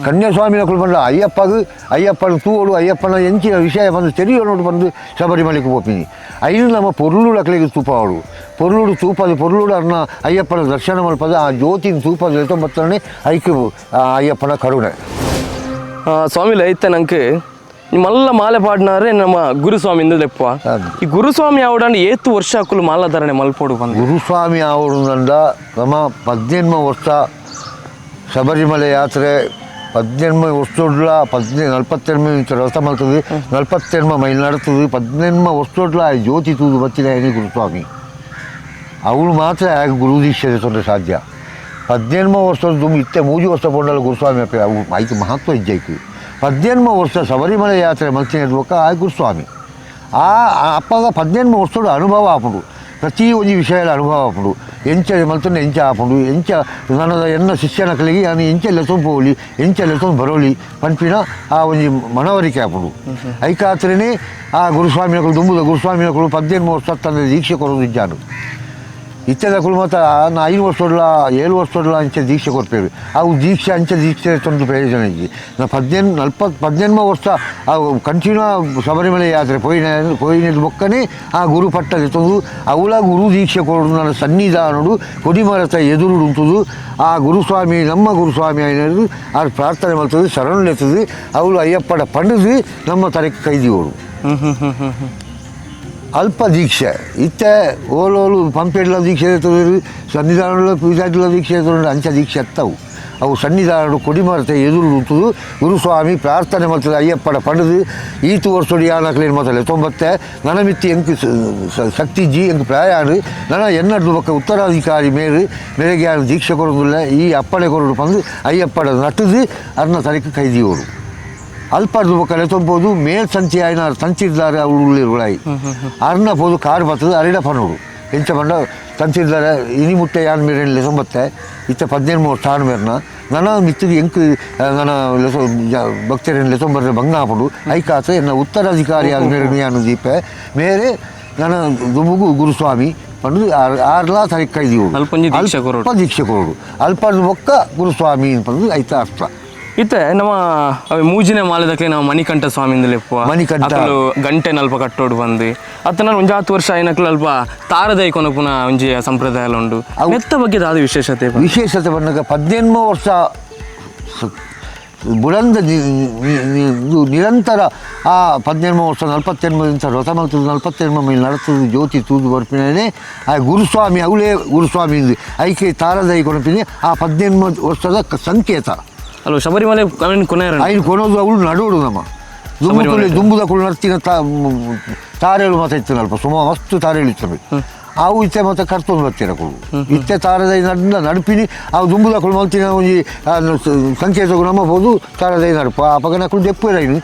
ಕನ್ಯಾಸ್ವಾಮಿನಕುಲು ಬಂದ ಅಯ್ಯಪ್ಪಗ ಅಯ್ಯಪ್ಪನ ತೂವಡು ಅಯ್ಯಪ್ಪನ ಎಂಚಿನ ವಿಷಯ ಬಂದು ತೆರಿಯೋನೋಡು ಬಂದು ಶಬರಿಮಲೆಗೆ ಪೋಪಿನಿ ಐದು ನಮ್ಮ ಪೊರ್ಲುಡಕ್ಲಿಗೆ ತೂಪಾವಡು ಪೊರ್ಲುಡು ತೂಪದು ಪೊರ್ಲುಡು ಅರ್ನ ಅಯ್ಯಪ್ಪನ ದರ್ಶನ ಮಲ್ಪದ ಆ ಜ್ಯೋತಿನ ತೂಪದ ಎತ್ತೊಂಬತ್ತನೇ ಐಕ್ ಅಯ್ಯಪ್ಪನ ಕರುಣೆ. ಸ್ವಾಮಿ ಐತೆ ನಂಗೆ ಮಲ್ಲ ಮಾಲೆ ಪಾಡ್ನಾರೆ ನಮ್ಮ ಗುರುಸ್ವಾಮಿ ಲೆಪ್ಪ. ಈ ಗುರುಸ್ವಾಮಿ ಆವಡಂಡ ಏತು ವರ್ಷ ಅಕ್ಕಲು ಮಾಲಧಾರಣೆ ಮಲ್ಪೋಡು ಬಂದು ಗುರುಸ್ವಾಮಿ ಆವಡುಂದ ನಮ್ಮ 18 ವರ್ಷ ಶಬರಿಮಲೆ ಯಾತ್ರೆ 18 ವರ್ಷದೊಡ್ಲ 48 ರಥ ಮಲ್ತದೆ 48 ಮೈಲ್ ನಡ್ತದೆ 18 ವರ್ಷದೊಡ್ಲ ಆ ಜ್ಯೋತಿ ತೂದು ಬತ್ತಿನ ಗುರುಸ್ವಾಮಿ ಅವಳು ಮಾತ್ರ ಆಗ ಗುರು ದೀಕ್ಷೆ ತೊಂದರೆ ಸಾಧ್ಯ. 18 ವರ್ಷದ ಇತ್ತೆ 3 ವರ್ಷ ಪೊಂಡಲ ಗುರುಸ್ವಾಮಿ ಅಪ್ಪ ಅವು ಐತು ಮಹತ್ವ ಇಜ್ಜಾಯ್ತು. 18 ವರ್ಷ ಶಬರಿಮಲೆ ಯಾತ್ರೆ ಮಲ್ತಿನ ಬೊಕ್ಕ ಆ ಗುರುಸ್ವಾಮಿ ಆ ಅಪ್ಪಗ 18 ವರ್ಷದ ಅನುಭವ ಆಪುಂಡು ಪ್ರತಿ ಒಂಜಿ ವಿಷಯದ ಅನುಭವ ಆಪುಂಡು ಎಂಚ ಮಲ್ತಂಡ ಎಂಚ ಆಪುಂಡು ಎಂಚ ನನ್ನ ಎನ್ನ ಶಿಷ್ಯನಕಲಿಗೆ ನಾನು ಎಂಚ ಲೆತ್ತೊಂದು ಪೋಲಿ ಎಂಚ ಲೆತ್ತೊಂದು ಬರೋಲಿ ಪನ್ಪಿನ ಆ ಒಂಜಿ ಮನವರಿಕೆ ಆಪುಂಡು. ಐಕಾತ್ರನೇ ಆ ಗುರುಸ್ವಾಮಿನಕುಲು ದುಂಬುದ ಗುರುಸ್ವಾಮಿನಕುಲು 18 ವರ್ಷ ತಂದೆ ದೀಕ್ಷೆ ಕೊರೋದು ಇಜ್ಜಾನು. ಇತ್ತೆದಕುಲು ಮಾತ್ರ ನಾ 5 ವರ್ಷದೊಡ್ಲ 7 ವರ್ಷದೊಡ್ಲ ಅಂಚೆ ದೀಕ್ಷೆ ಕೊಡ್ತೇವೆ ಅವು ದೀಕ್ಷೆ ಅಂಚೆ ದೀಕ್ಷೆ ತೊಂದು ಪ್ರಯೋಜನ ಇಜ್ಜಿ. ನಾ 18 ವರ್ಷ ಅವು ಕಂಟಿನ್ಯೂ ಶಬರಿಮಲೆ ಯಾತ್ರೆ ಪೋಯಿನದು ಬೊಕ್ಕನೆ ಆ ಗುರು ಪಟ್ಟದೆ ತೊಂದು ಅವಳ ಗುರು ದೀಕ್ಷೆ ಕೊಡು ನನ್ನ ಸನ್ನಿಧಾನಡು ಕೊಡಿಮರತ ಎದುರು ಉಂಟುದು ಆ ಗುರುಸ್ವಾಮಿ ನಮ್ಮ ಗುರುಸ್ವಾಮಿ అయినದು ಆ ಪ್ರಾರ್ಥನೆ ಮಾಡ್ತದೆ ಶರಣು ಅವಳು ಅಯ್ಯಪ್ಪಡ ಪಂಡದು ನಮ್ಮ ತರಕ್ಕೆ ಕೈದಿಯೋಡು. ಅಲ್ಪ ದೀಕ್ಷೆ ಇತ್ತೆ ಓಲೋಲು ಪಂಪೆಡ್ಲ ದೀಕ್ಷೆ ಇರ್ತದೆ ಸನ್ನಿಧಾನದ ಪೂಜಾಡ್ಲ ದೀಕ್ಷೆ ಇರ್ತದೆ ಅಂಚ ದೀಕ್ಷೆ ಅತ್ತವು ಅವು ಸನ್ನಿಧಾನಡು ಕೊಡಿಮರತೆ ಎದುರು ಉಂಟುದು ಗುರುಸ್ವಾಮಿ ಪ್ರಾರ್ಥನೆ ಮಾಡ್ತದೆ ಅಯ್ಯಪ್ಪಡ ಪಂಡದು ಈತು ವರ್ಷೋಡಿ ಯಾನಕ್ಲೇನು ಮಾತಲ್ಲ ತೊಂಬತ್ತೆ ನನ್ನ ಮಿತ್ತಿ ಎಂಕ್ ಶಕ್ತಿ ಜಿ ಎಂಕ್ ಪ್ರಾಯಾಡು ನನ್ನ ಎನ್ನಡ್ದು ಬೊಕ್ಕ ಉತ್ತರಾಧಿಕಾರಿ ಮೇರು ಮೇರೆಗೆ ಯಾರು ದೀಕ್ಷೆ ಕೊಡೋದಿಲ್ಲ ಈ ಅಪ್ಪಣೆ ಕೊರಡು ಬಂದು ಅಯ್ಯಪ್ಪಡ ನಟ್ಟದು ಅರ್ನ ತರಕ್ಕೆ ಕೈದಿಯೋರು. ಅಲ್ಪರ್ದು ಬೊಕ್ಕ ಲೆತ್ತೊಂಬೋದು ಮೇಲ್ ಸಂಚಿ ಆಯ್ನ ತಂಚಿದ್ದಾರೆ ಅವಳು ಉಳಾಯಿ ಅರ್ನ ಪೋದು ಕಾರು ಬರ್ತದೆ ಅರಿಡ ಪನ್ನೋಡು ಎಂಚ ಪಂಡ ತಂಚಿದ್ದಾರೆ ಇನಿ ಮುಟ್ಟೆ ಯಾನ್ ಮೇರೆ ಲೆಸೊಂಬತ್ತೆ ಇತ್ತ 18 ವರ್ಷ ಆಣ್ ಮೇರ್ನ ನನ್ನ ಮಿತ್ತಿಗೆ ಎಂಕ್ ನನ್ನ ಲೆಸೊ ಭಕ್ತರೇನು ಲೆಸೊಂಬರ್ರೆ ಬಂಗ ಆಪುಂಡು ಐಕಾತ ಎನ್ನ ಉತ್ತರಾಧಿಕಾರಿ ಆದ ಮೇರೆ ಯಾನು ದೀಪೆ ಮೇರೆ ನನ್ನ ದುಮುಗು ಗುರುಸ್ವಾಮಿ ಪಂಡು ಆರ್ಲಾ ತರಕ್ಕೆ ಕೈದಿಯೋಡು ಅಲ್ಪ ದೀಕ್ಷೆ ಕೊರೋಡು ಅಲ್ಪರ್ದು ಬೊಕ್ಕ ಗುರುಸ್ವಾಮಿ ಪಂಡು ಐತ ಅರ್ಥ. ಇತ್ತೆ ನಮ್ಮ ಮೂಜಿನ ಮಾಲದಕ್ಕೆ ನಾವು ಮಣಿಕಂಠ ಸ್ವಾಮಿ ಮಣಿಕಂಠ ಗಂಟೆ ನಲ್ಪ ಕಟ್ಟೋಡು ಬಂದು ಅತ್ತ ನಾನು ಒಂಜಿ 10 ವರ್ಷ అయినట్లు ಅಲ್ಪ ತಾರದೈ ಕೊನಪುನ ಒಂಜಿ ಸಂಪ್ರದಾಯ ಉಂಡು. ಮೆತ್ತ ಬಗ್ಗೆ ದಾದ ವಿಶೇಷತೆ ವಿಶೇಷತೆ ಬಂದಾಗ 18 ವರ್ಷ ಬುಲಂದ ನಿರಂತರ ಆ 18 ವರ್ಷ 48 ಇಂಥ ವ್ರತ ಮಲ್ತದೆ 48 ಮೈಲ್ ನಡತದೆ ಜ್ಯೋತಿ ತೂದು ಬರ್ಪಿನೇ ಆ ಗುರುಸ್ವಾಮಿ ಅವಳೇ ಗುರುಸ್ವಾಮಿ ಐಕೆ ತಾರದೈ ಕೊನಪಿನಿ ಆ 18 ವರ್ಷದ ಸಂಕೇತ. ಅಲ್ಲ ಶಬರಿಮಲೆ ಐನು ಕೊನೋದು ಅವಳು ನಡೋಡು ನಮ್ಮ ದುಂಬುತುಲೆ ದುಂಬುದಕುಲು ನಡ್ತಿನ ತಾರೇಳು ಮಾತ ಇತ್ತು ಅಲ್ಪ ಸುಮ ಮಸ್ತು ತಾರೇಳು ಇತ್ತು ಅವು ಇತ್ತೆ ಮತ್ತೆ ಕರ್ತೊಂದು ಬರ್ತೀರಕುಲು ಇತ್ತೆ ತಾರದೈ ನಡ್ ನಡುಪಿನಿ ಅವು ದುಂಬುದಕುಲು ಮಲ್ತಿನ ಒಂಜಿ ಸಂಕೇತಗಳು ನಮ್ಮ ಬೋದು ತಾರದೈ ನಡುಪ ಅಪಗ ನಕುಲು ದೆಪ್ಪುರೈನು.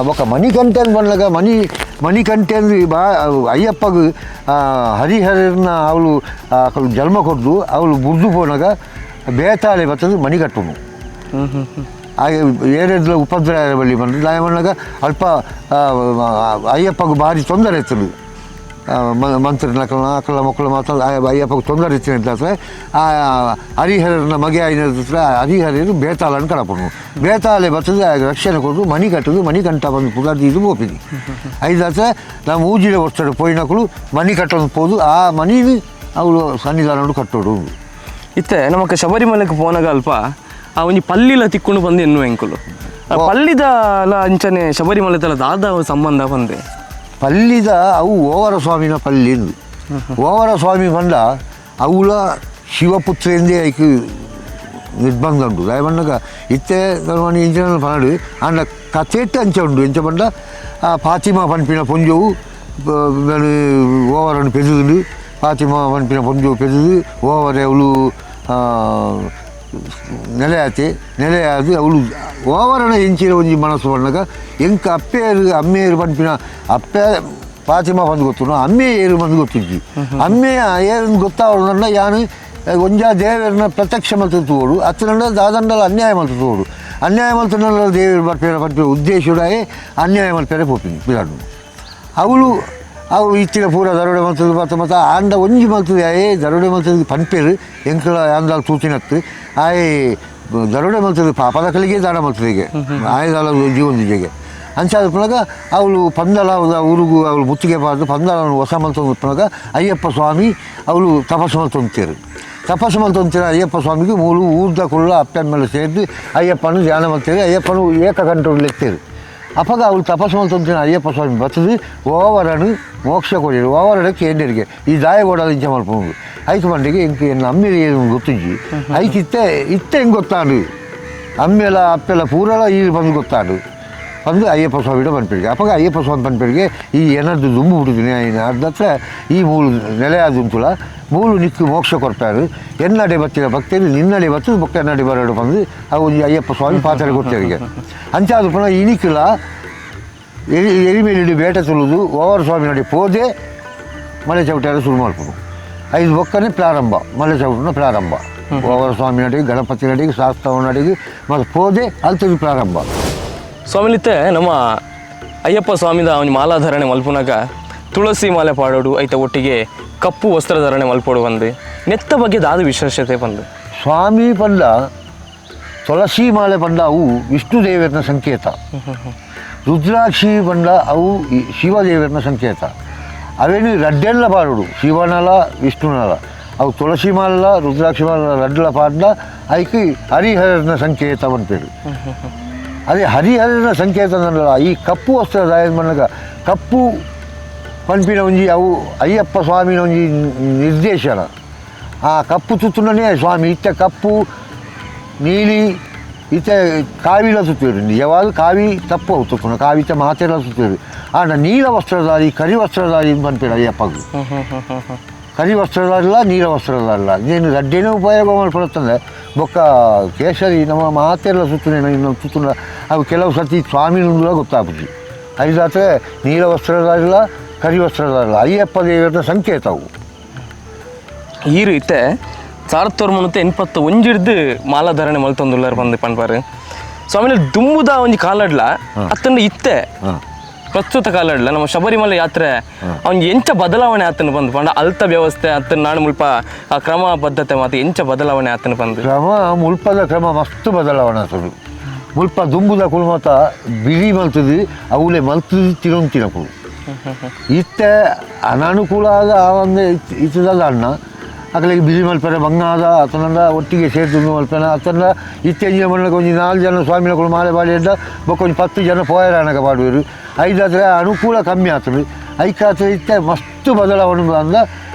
ಬೊಕ್ಕ ಮಣಿಕಂಠನ್ ಬಂದಾಗ ಮಣಿಕಂಠೆ ಅಂದ್ರೆ ಬಾ ಅಯ್ಯಪ್ಪಗ ಹರಿಹರನ ಅವಳು ಜನ್ಮ ಕೊಡ್ದು ಅವಳು ಬುರ್ದು ಪೋನಾಗ ಬೇತಾಳೆ ಬರ್ತದೆ ಮಣಿಕಟ್ಟುನು. ಹಾಗೆ ಏರೆಡ್ಲ ಉಪದ್ರ ಬಳ್ಳಿ ಬಂದು ದಾಯಮಣ್ಣಾಗ ಅಲ್ಪ ಅಯ್ಯಪ್ಪಗೆ ಭಾರಿ ತೊಂದರೆ ಇತ್ತು ಮಂತ್ರಿನ ಅಕ್ಕಲ ಮಕ್ಕಳು ಮಾತ್ರ ಅಯ್ಯಪ್ಪಗೆ ತೊಂದರೆ ಇತ್ತು ಅಂತ ಆ ಹರಿಹರನ ಮಗೆ అయిన ಹರಿಹರರು ಬೇತಾಳನ್ನು ಕಡಪನು ಬೇತಾಳೆ ಬರ್ತದೆ ರಕ್ಷಣೆ ಕೊಟ್ಟು ಮಣಿ ಕಟ್ಟುದು ಮಣಿಕಂಠ ಬಂದು ಪುಗಾರ್ದು ಇದು ಪೋಪಿನಿ ಐದಾತ ನಾವು ಮೂಜಿನ ವರ್ಷ ಪೋಯಿನಕುಲು ಮಣಿ ಕಟ್ಟೋದು ಪೋದು ಆ ಮಣಿ ಅವಳು ಸನ್ನಿಧಾನ ಕಟ್ಟೋಡು. ಇತ್ತೆ ನಮಕ್ ಶಬರಿಮಲೆಗೆ ಪೋನಾಗ ಅಲ್ಪ ಆ ಒಂಜಿ ಪಲ್ಲಿಲ ತಿಕ್ಕೊಂಡು ಬಂದು ಎನ್ನುವ ಎಂಕುಲು ಪಲ್ಲಿದ ಅಂಚನೆ ಶಬರಿಮಲೆದಲ್ಲ ದಾದ ಸಂಬಂಧ ಬಂದೆ ಪಲ್ಲಿದ ಅವು ಓವರ ಸ್ವಾಮಿನ ಪಲ್ಲಿ ಓವರ ಸ್ವಾಮಿ ಬಂದ ಅವುಲ ಶಿವಪುತ್ರ ಎಂದೇ ಐಕ್ ನಿರ್ಬಂಧ ಉಂಟು. ದಯಮಣ್ಣಗ ಇತ್ತೆ ಇಂಚಿನ ಪನಡು ಅಂಡ ಕಥೆಟ್ ಅಂಚ ಉಂಡು ಎಂಚ ಪಂಡ ಆ ಫಾತಿಮಾ ಪನ್ಪಿನ ಪೊಂಜೋವು ಓವರನ್ನು ಪೆದುದು ಫಾತಿಮಾ ಪನ್ಪಿನ ಪೊಂಜೋವು ಪೆದುದು ಓವರೆ ಅವಳು ನೆಲೆಯಾತೆ ನೆಲೆಯಾದು ಅವಳು ಓವರಣ ಎಂಚಿನ ಒಂಜಿ ಮನಸ್ಸು ಪಣ್ಣಗ ಎಂಕ ಅಪ್ಪೇರು ಅಮ್ಮೇರು ಪನ್ಪಿನ ಅಪ್ಪೆ ಫಾತಿಮಾ ಬಂದು ಗೊತ್ತು ಅಮ್ಮೆ ಏರು ಬಂದು ಗೊತ್ತಿಜ್ಜಿ ಅಮ್ಮೆ ಏರು ಗೊತ್ತಾವಳು ಯಾನು ಒಂಜಾ ದೇವರನ್ನ ಪ್ರತ್ಯಕ್ಷ ಮಲ್ತು ತೋಡು ಅತ್ತನಂಡ ದಾದಂಡಲ ಅನ್ಯಾಯ ಮಲ್ತು ತೋಡು ಅನ್ಯಾಯ ಮಲ್ತನಲ್ಲ ದೇವರು ಬರ್ಪೇರ ಪನ್ಪಿನ ಉದ್ದೇಶುಡಾಯೇ ಅನ್ಯಾಯ ಮಲ್ಪೇರೆ ಪೋಪಿನಿ ಪಿರಾಡು ಅವಳು ಅವು ಇತ್ತಿನ ಪೂರ ದರೋಡೆ ಮಲ್ತದು ಮತ್ತು ಮತ್ತು ಆಂಡ ಒಂಜಿ ಮಲ್ತದೆ ಆಯೇ ದರೋಡೆ ಮಲ್ತದ ಪನ್ಪೇರು ಎಂಕಲ ಆಂದಾಲ್ ತೂತಿನತ್ತು ಆಯೇ ದರೋಡೆ ಮಲ್ತದು ಪಾಪದ ಕಲಿಗೆ ದಾನ ಮಲ್ತದಿಗೆ ಆಯದಾಲ ಜೀವನದಿಗೆ ಅಂಚಾದ ಪುನಗ ಅವಳು ಪಂದಲ ಊರುಗು ಅವಳು ಮುತ್ತಿಗೆ ಬಾರ್ದು ಪಂದಲವನ್ನು ಹೊಸ ಮಲ್ತೊಂದು ಪುನಗ ಅಯ್ಯಪ್ಪ ಸ್ವಾಮಿ ಅವಳು ತಪಸ್ಸು ಮಲ್ತೊಂತೀರು ತಪಸ್ಸು ಮಲ್ತೊಂತೀರ ಅಯ್ಯಪ್ಪ ಸ್ವಾಮಿಗೆ ಮೂಲು ಊರ್ದ ಕುಳ್ಳ ಅಪ್ಪನ ಮೇಲೆ ಸೇರಿದು ಅಯ್ಯಪ್ಪನು ಧ್ಯಾನ ಮಲ್ತೀರಿ ಅಯ್ಯಪ್ಪನು ಏಕಕಂಠ ಲೆತ್ತೀರು ಅಪ್ಪಗ ಅವಳು ತಪಸ್ಸು ಮಲ್ತೊಂತಿನ ಅಯ್ಯಪ್ಪ ಸ್ವಾಮಿ ಬರ್ತದೆ ಓವರನು ಮೋಕ್ಷ ಕೊಡಿರು ಓವರಡಕ್ಕೆ ಏಂಡಿರಿಗೆ ಈ ದಾಯ ಕೊಡೋದು ಇಂಚ ಮಲ್ಪೊಂದು ಐಕು ಮಂಡಿಗೆ ಇಂಕ ಎನ್ನ ಅಮ್ಮಿಗೆ ಏನು ಗೊತ್ತಿಜ್ಜಿ ಐಕ್ ಇತ್ತೆ ಇತ್ತೆ ಹೆಂಗೆ ಗೊತ್ತಾಡು ಅಮ್ಮೆಲ ಅಪ್ಪೆಲ್ಲ ಪೂರಲ ಈ ಬಂದು ಗೊತ್ತಾಡು ಬಂದು ಅಯ್ಯಪ್ಪ ಸ್ವಾಮಿಡ ಪನ್ಪಿಡಿಗೆ ಅಪ್ಪಗ ಅಯ್ಯಪ್ಪ ಸ್ವಾಮಿ ಪನ್ಪಿಡಿಗೆ ಈ ಏನದ್ದು ದುಂಬು ಬಿಡುದಿನಿ ಅರ್ಧತ್ರ ಈ ಮೂಲು ನೆಲೆಯಾದುಂತುಲ ಮೂಲು ನಿಕ್ಕು ಮೋಕ್ಷ ಕೊಡ್ತಾರೆ ಎನ್ನಡೆ ಬತ್ತಿನ ಭಕ್ತರು ನಿನ್ನಡೆ ಬತ್ತದು ಬೊಕ್ಕ ಎನ್ನಡೆ ಬರೋಡು ಬಂದು ಅವು ಒಂಜಿ ಅಯ್ಯಪ್ಪ ಸ್ವಾಮಿ ಪಾತ್ರ ಕೊಡ್ತೇವೆ ಅಂಚಾದ ಪುನಃ ಇನಿಕ್ಲ ಎರಿ ಎರಿಮೇಲಿಡು ಬೇಟೆ ತುಳುದು ಓವರ್ ಸ್ವಾಮಿ ನಡೆ ಪೋದೆ ಮಲೆ ಚೌಟ್ಯಾರ ಶುರು ಮಾಡ್ಬೋದು ಐದು ಬೊಕ್ಕನೆ ಪ್ರಾರಂಭ ಮಲೆ ಚೌಟನ ಪ್ರಾರಂಭ ಓವರ್ ಸ್ವಾಮಿ ನಡಿಗೆ ಗಣಪತಿ ನಡಿಗೆ ಶಾಸ್ತ್ರವ ನಡಿಗೆ ಮತ್ತು ಪೋದೆ ಅಲ್ತದಿ ಪ್ರಾರಂಭ. ಸ್ವಾಮಿಲಿತ್ತೆ ನಮ್ಮ ಅಯ್ಯಪ್ಪ ಸ್ವಾಮಿದ ಅವನ ಮಾಲಾಧಾರಣೆ ಮಲ್ಪುನಾಗ ತುಳಸಿ ಮಾಲೆ ಪಾಡೋಡು ಐತ ಒಟ್ಟಿಗೆ ಕಪ್ಪು ವಸ್ತ್ರಧಾರಣೆ ಮಲ್ಪೋಡು ಬಂದು ನೆತ್ತ ಬಗ್ಗೆ ದಾದ ವಿಶೇಷತೆ ಬಂದು ಸ್ವಾಮಿ ಪಂಡ ತುಳಸಿ ಮಾಲೆ ಪಂಡ ಅವು ವಿಷ್ಣು ದೇವರನ ಸಂಕೇತ, ರುದ್ರಾಕ್ಷಿ ಪಂಡ ಅವು ಶಿವದೇವರನ ಸಂಕೇತ. ಅವೇನು ರಡ್ಡೆಲ್ಲ ಪಾಡೋಡು ಶಿವನಲ ವಿಷ್ಣುನಲ ಅವು ತುಳಸಿ ಮಾಲ ರುದ್ರಾಕ್ಷಿ ಮಾಲ ರಡ್ಡಲ ಪಾಡ್ಲ ಐಕಿ ಹರಿಹರನ ಸಂಕೇತ ಪನ್ಪೇರು. ಅದೇ ಹರಿಹರನ ಸಂಕೇತ ಅಂದಲ್ಲ ಈ ಕಪ್ಪು ವಸ್ತ್ರ ಮಣ್ಣಗ ಕಪ್ಪು ಪನ್ಪಿನ ಒಂಜಿ ಅವು ಅಯ್ಯಪ್ಪ ಸ್ವಾಮಿನ ಒಂಜಿ ನಿರ್ದೇಶನ. ಆ ಕಪ್ಪು ತುತ್ತುನನೇ ಸ್ವಾಮಿ ಇತ್ತ ಕಪ್ಪು ನೀಲಿ ಇತ್ತ ಕಾವಿಲ ಸುತ್ತೇರು ನಿಜವಾದ ಕಾವಿ ತಪ್ಪು ಅವು ತುತ್ತುನ ಕಾವಿತ ಮಾತೆಲ್ಲ ಸುತ್ತೇರು. ಆಂಡ ನೀಲ ವಸ್ತ್ರಧಾರಿ ಕರಿ ವಸ್ತ್ರಧಾರಿ ಪನ್ಪೇರು ಅಯ್ಯಪ್ಪಗೂ ಕರಿ ವಸ್ತ್ರಧಾರಿಲ್ಲ ನೀಲ ವಸ್ತ್ರಧಾರಿಲ್ಲ ನೀನು ರಡ್ಡೇನೋ ಉಪಯೋಗ ಮಾಡ್ಕೊಳತ್ತಂದ್ರೆ ಬೊಕ್ಕ ಕೇಸರಿ ನಮ್ಮ ಮಾತೆಲ್ಲ ಸುತ್ತುನೇನು ಇನ್ನೊಂದು ತುತ್ತುನ ಅವು ಕೆಲವು ಸರ್ತಿ ಸ್ವಾಮಿನ ಗೊತ್ತಾಗ್ಬಿಟ್ಟು ಐದಾತ್ರೆ ನೀಲ ವಸ್ತ್ರಧಾರಿಲ್ಲ ಕರಿ ವಸ್ತ್ರಧಾರಿಲ್ಲ ಅಯ್ಯಪ್ಪ ದೇವರ ಸಂಕೇತ ಅವು. ಈ ರೀತಿ 1981 ಮಾಲಾಧಾರಣೆ ಮಲ್ತೊಂದುಲ್ಲಾರ್ ಬಂದು ಪನ್ಪಾರು ಸ್ವಾಮಿನ ದುಂಬುದ ಒಂಜಿ ಕಾಲಡ್ಲ ಅತ್ತಂಡ ಇತ್ತೆ ಪ್ರಸ್ತುತ ಕಾಲಡ್ಲ ನಮ್ಮ ಶಬರಿಮಲೆ ಯಾತ್ರೆ ಅವ್ನ ಎಂಚ ಬದಲಾವಣೆ ಆತನ ಬಂದು ಪಂಡ ಅಲ್ತ ವ್ಯವಸ್ಥೆ ಅತ್ತನ ನಾಡು ಮುಲ್ಪ ಆ ಕ್ರಮ ಪದ್ಧತಿ ಮಾತು ಎಂಚ ಬದಲಾವಣೆ ಆತನ ಬಂದು ಕ್ರಮ ಮುಲ್ಪದ ಕ್ರಮ ಮಸ್ತ್ ಬದಲಾವಣೆ ಆತದು ಮುಲ್ಪ ದುಂಬುದ ಕುಲ್ಮತ ಬಿಳಿ ಮಲ್ತದು ಅವಳೆ ಮಲ್ತದು ತಿನ್ನೊಂತಿನಕುಲು ಇತ್ತೆ ಅನಾನುಕೂಲ ಆದ ಆ ಒಂದು ಇತ್ತದಲ್ಲ ಅಣ್ಣ ಅಕಲಿಗೆ ಬಿಳಿ ಮಲ್ಪೆರೆ ಬಂಗಾದ ಅತನಂದ ಒಟ್ಟಿಗೆ ಸೇರ್ದು ಮಲ್ಪೆನ ಅತನ ಇತ್ತೆಂಜಿನ ಮಣ್ಣಕ್ಕೆ ಒಂಜಿ 4 ಜನ ಸ್ವಾಮಿನಕುಲು ಮಾಲೆ ಬಾಡಿ ಅಂಡ ಬೊಕ್ಕ ಒಂಜಿ 10 ಜನ ಪೋಯರಾನಕ ಪಾಡುವರು ಐದಾದ್ರೆ ಅನುಕೂಲ ಕಮ್ಮಿ ಆತದು ಐಕಾತ್ರ ಇತ್ತೆ ಮಸ್ತ್ ಬದಲಾವಣೆ ಅಂದ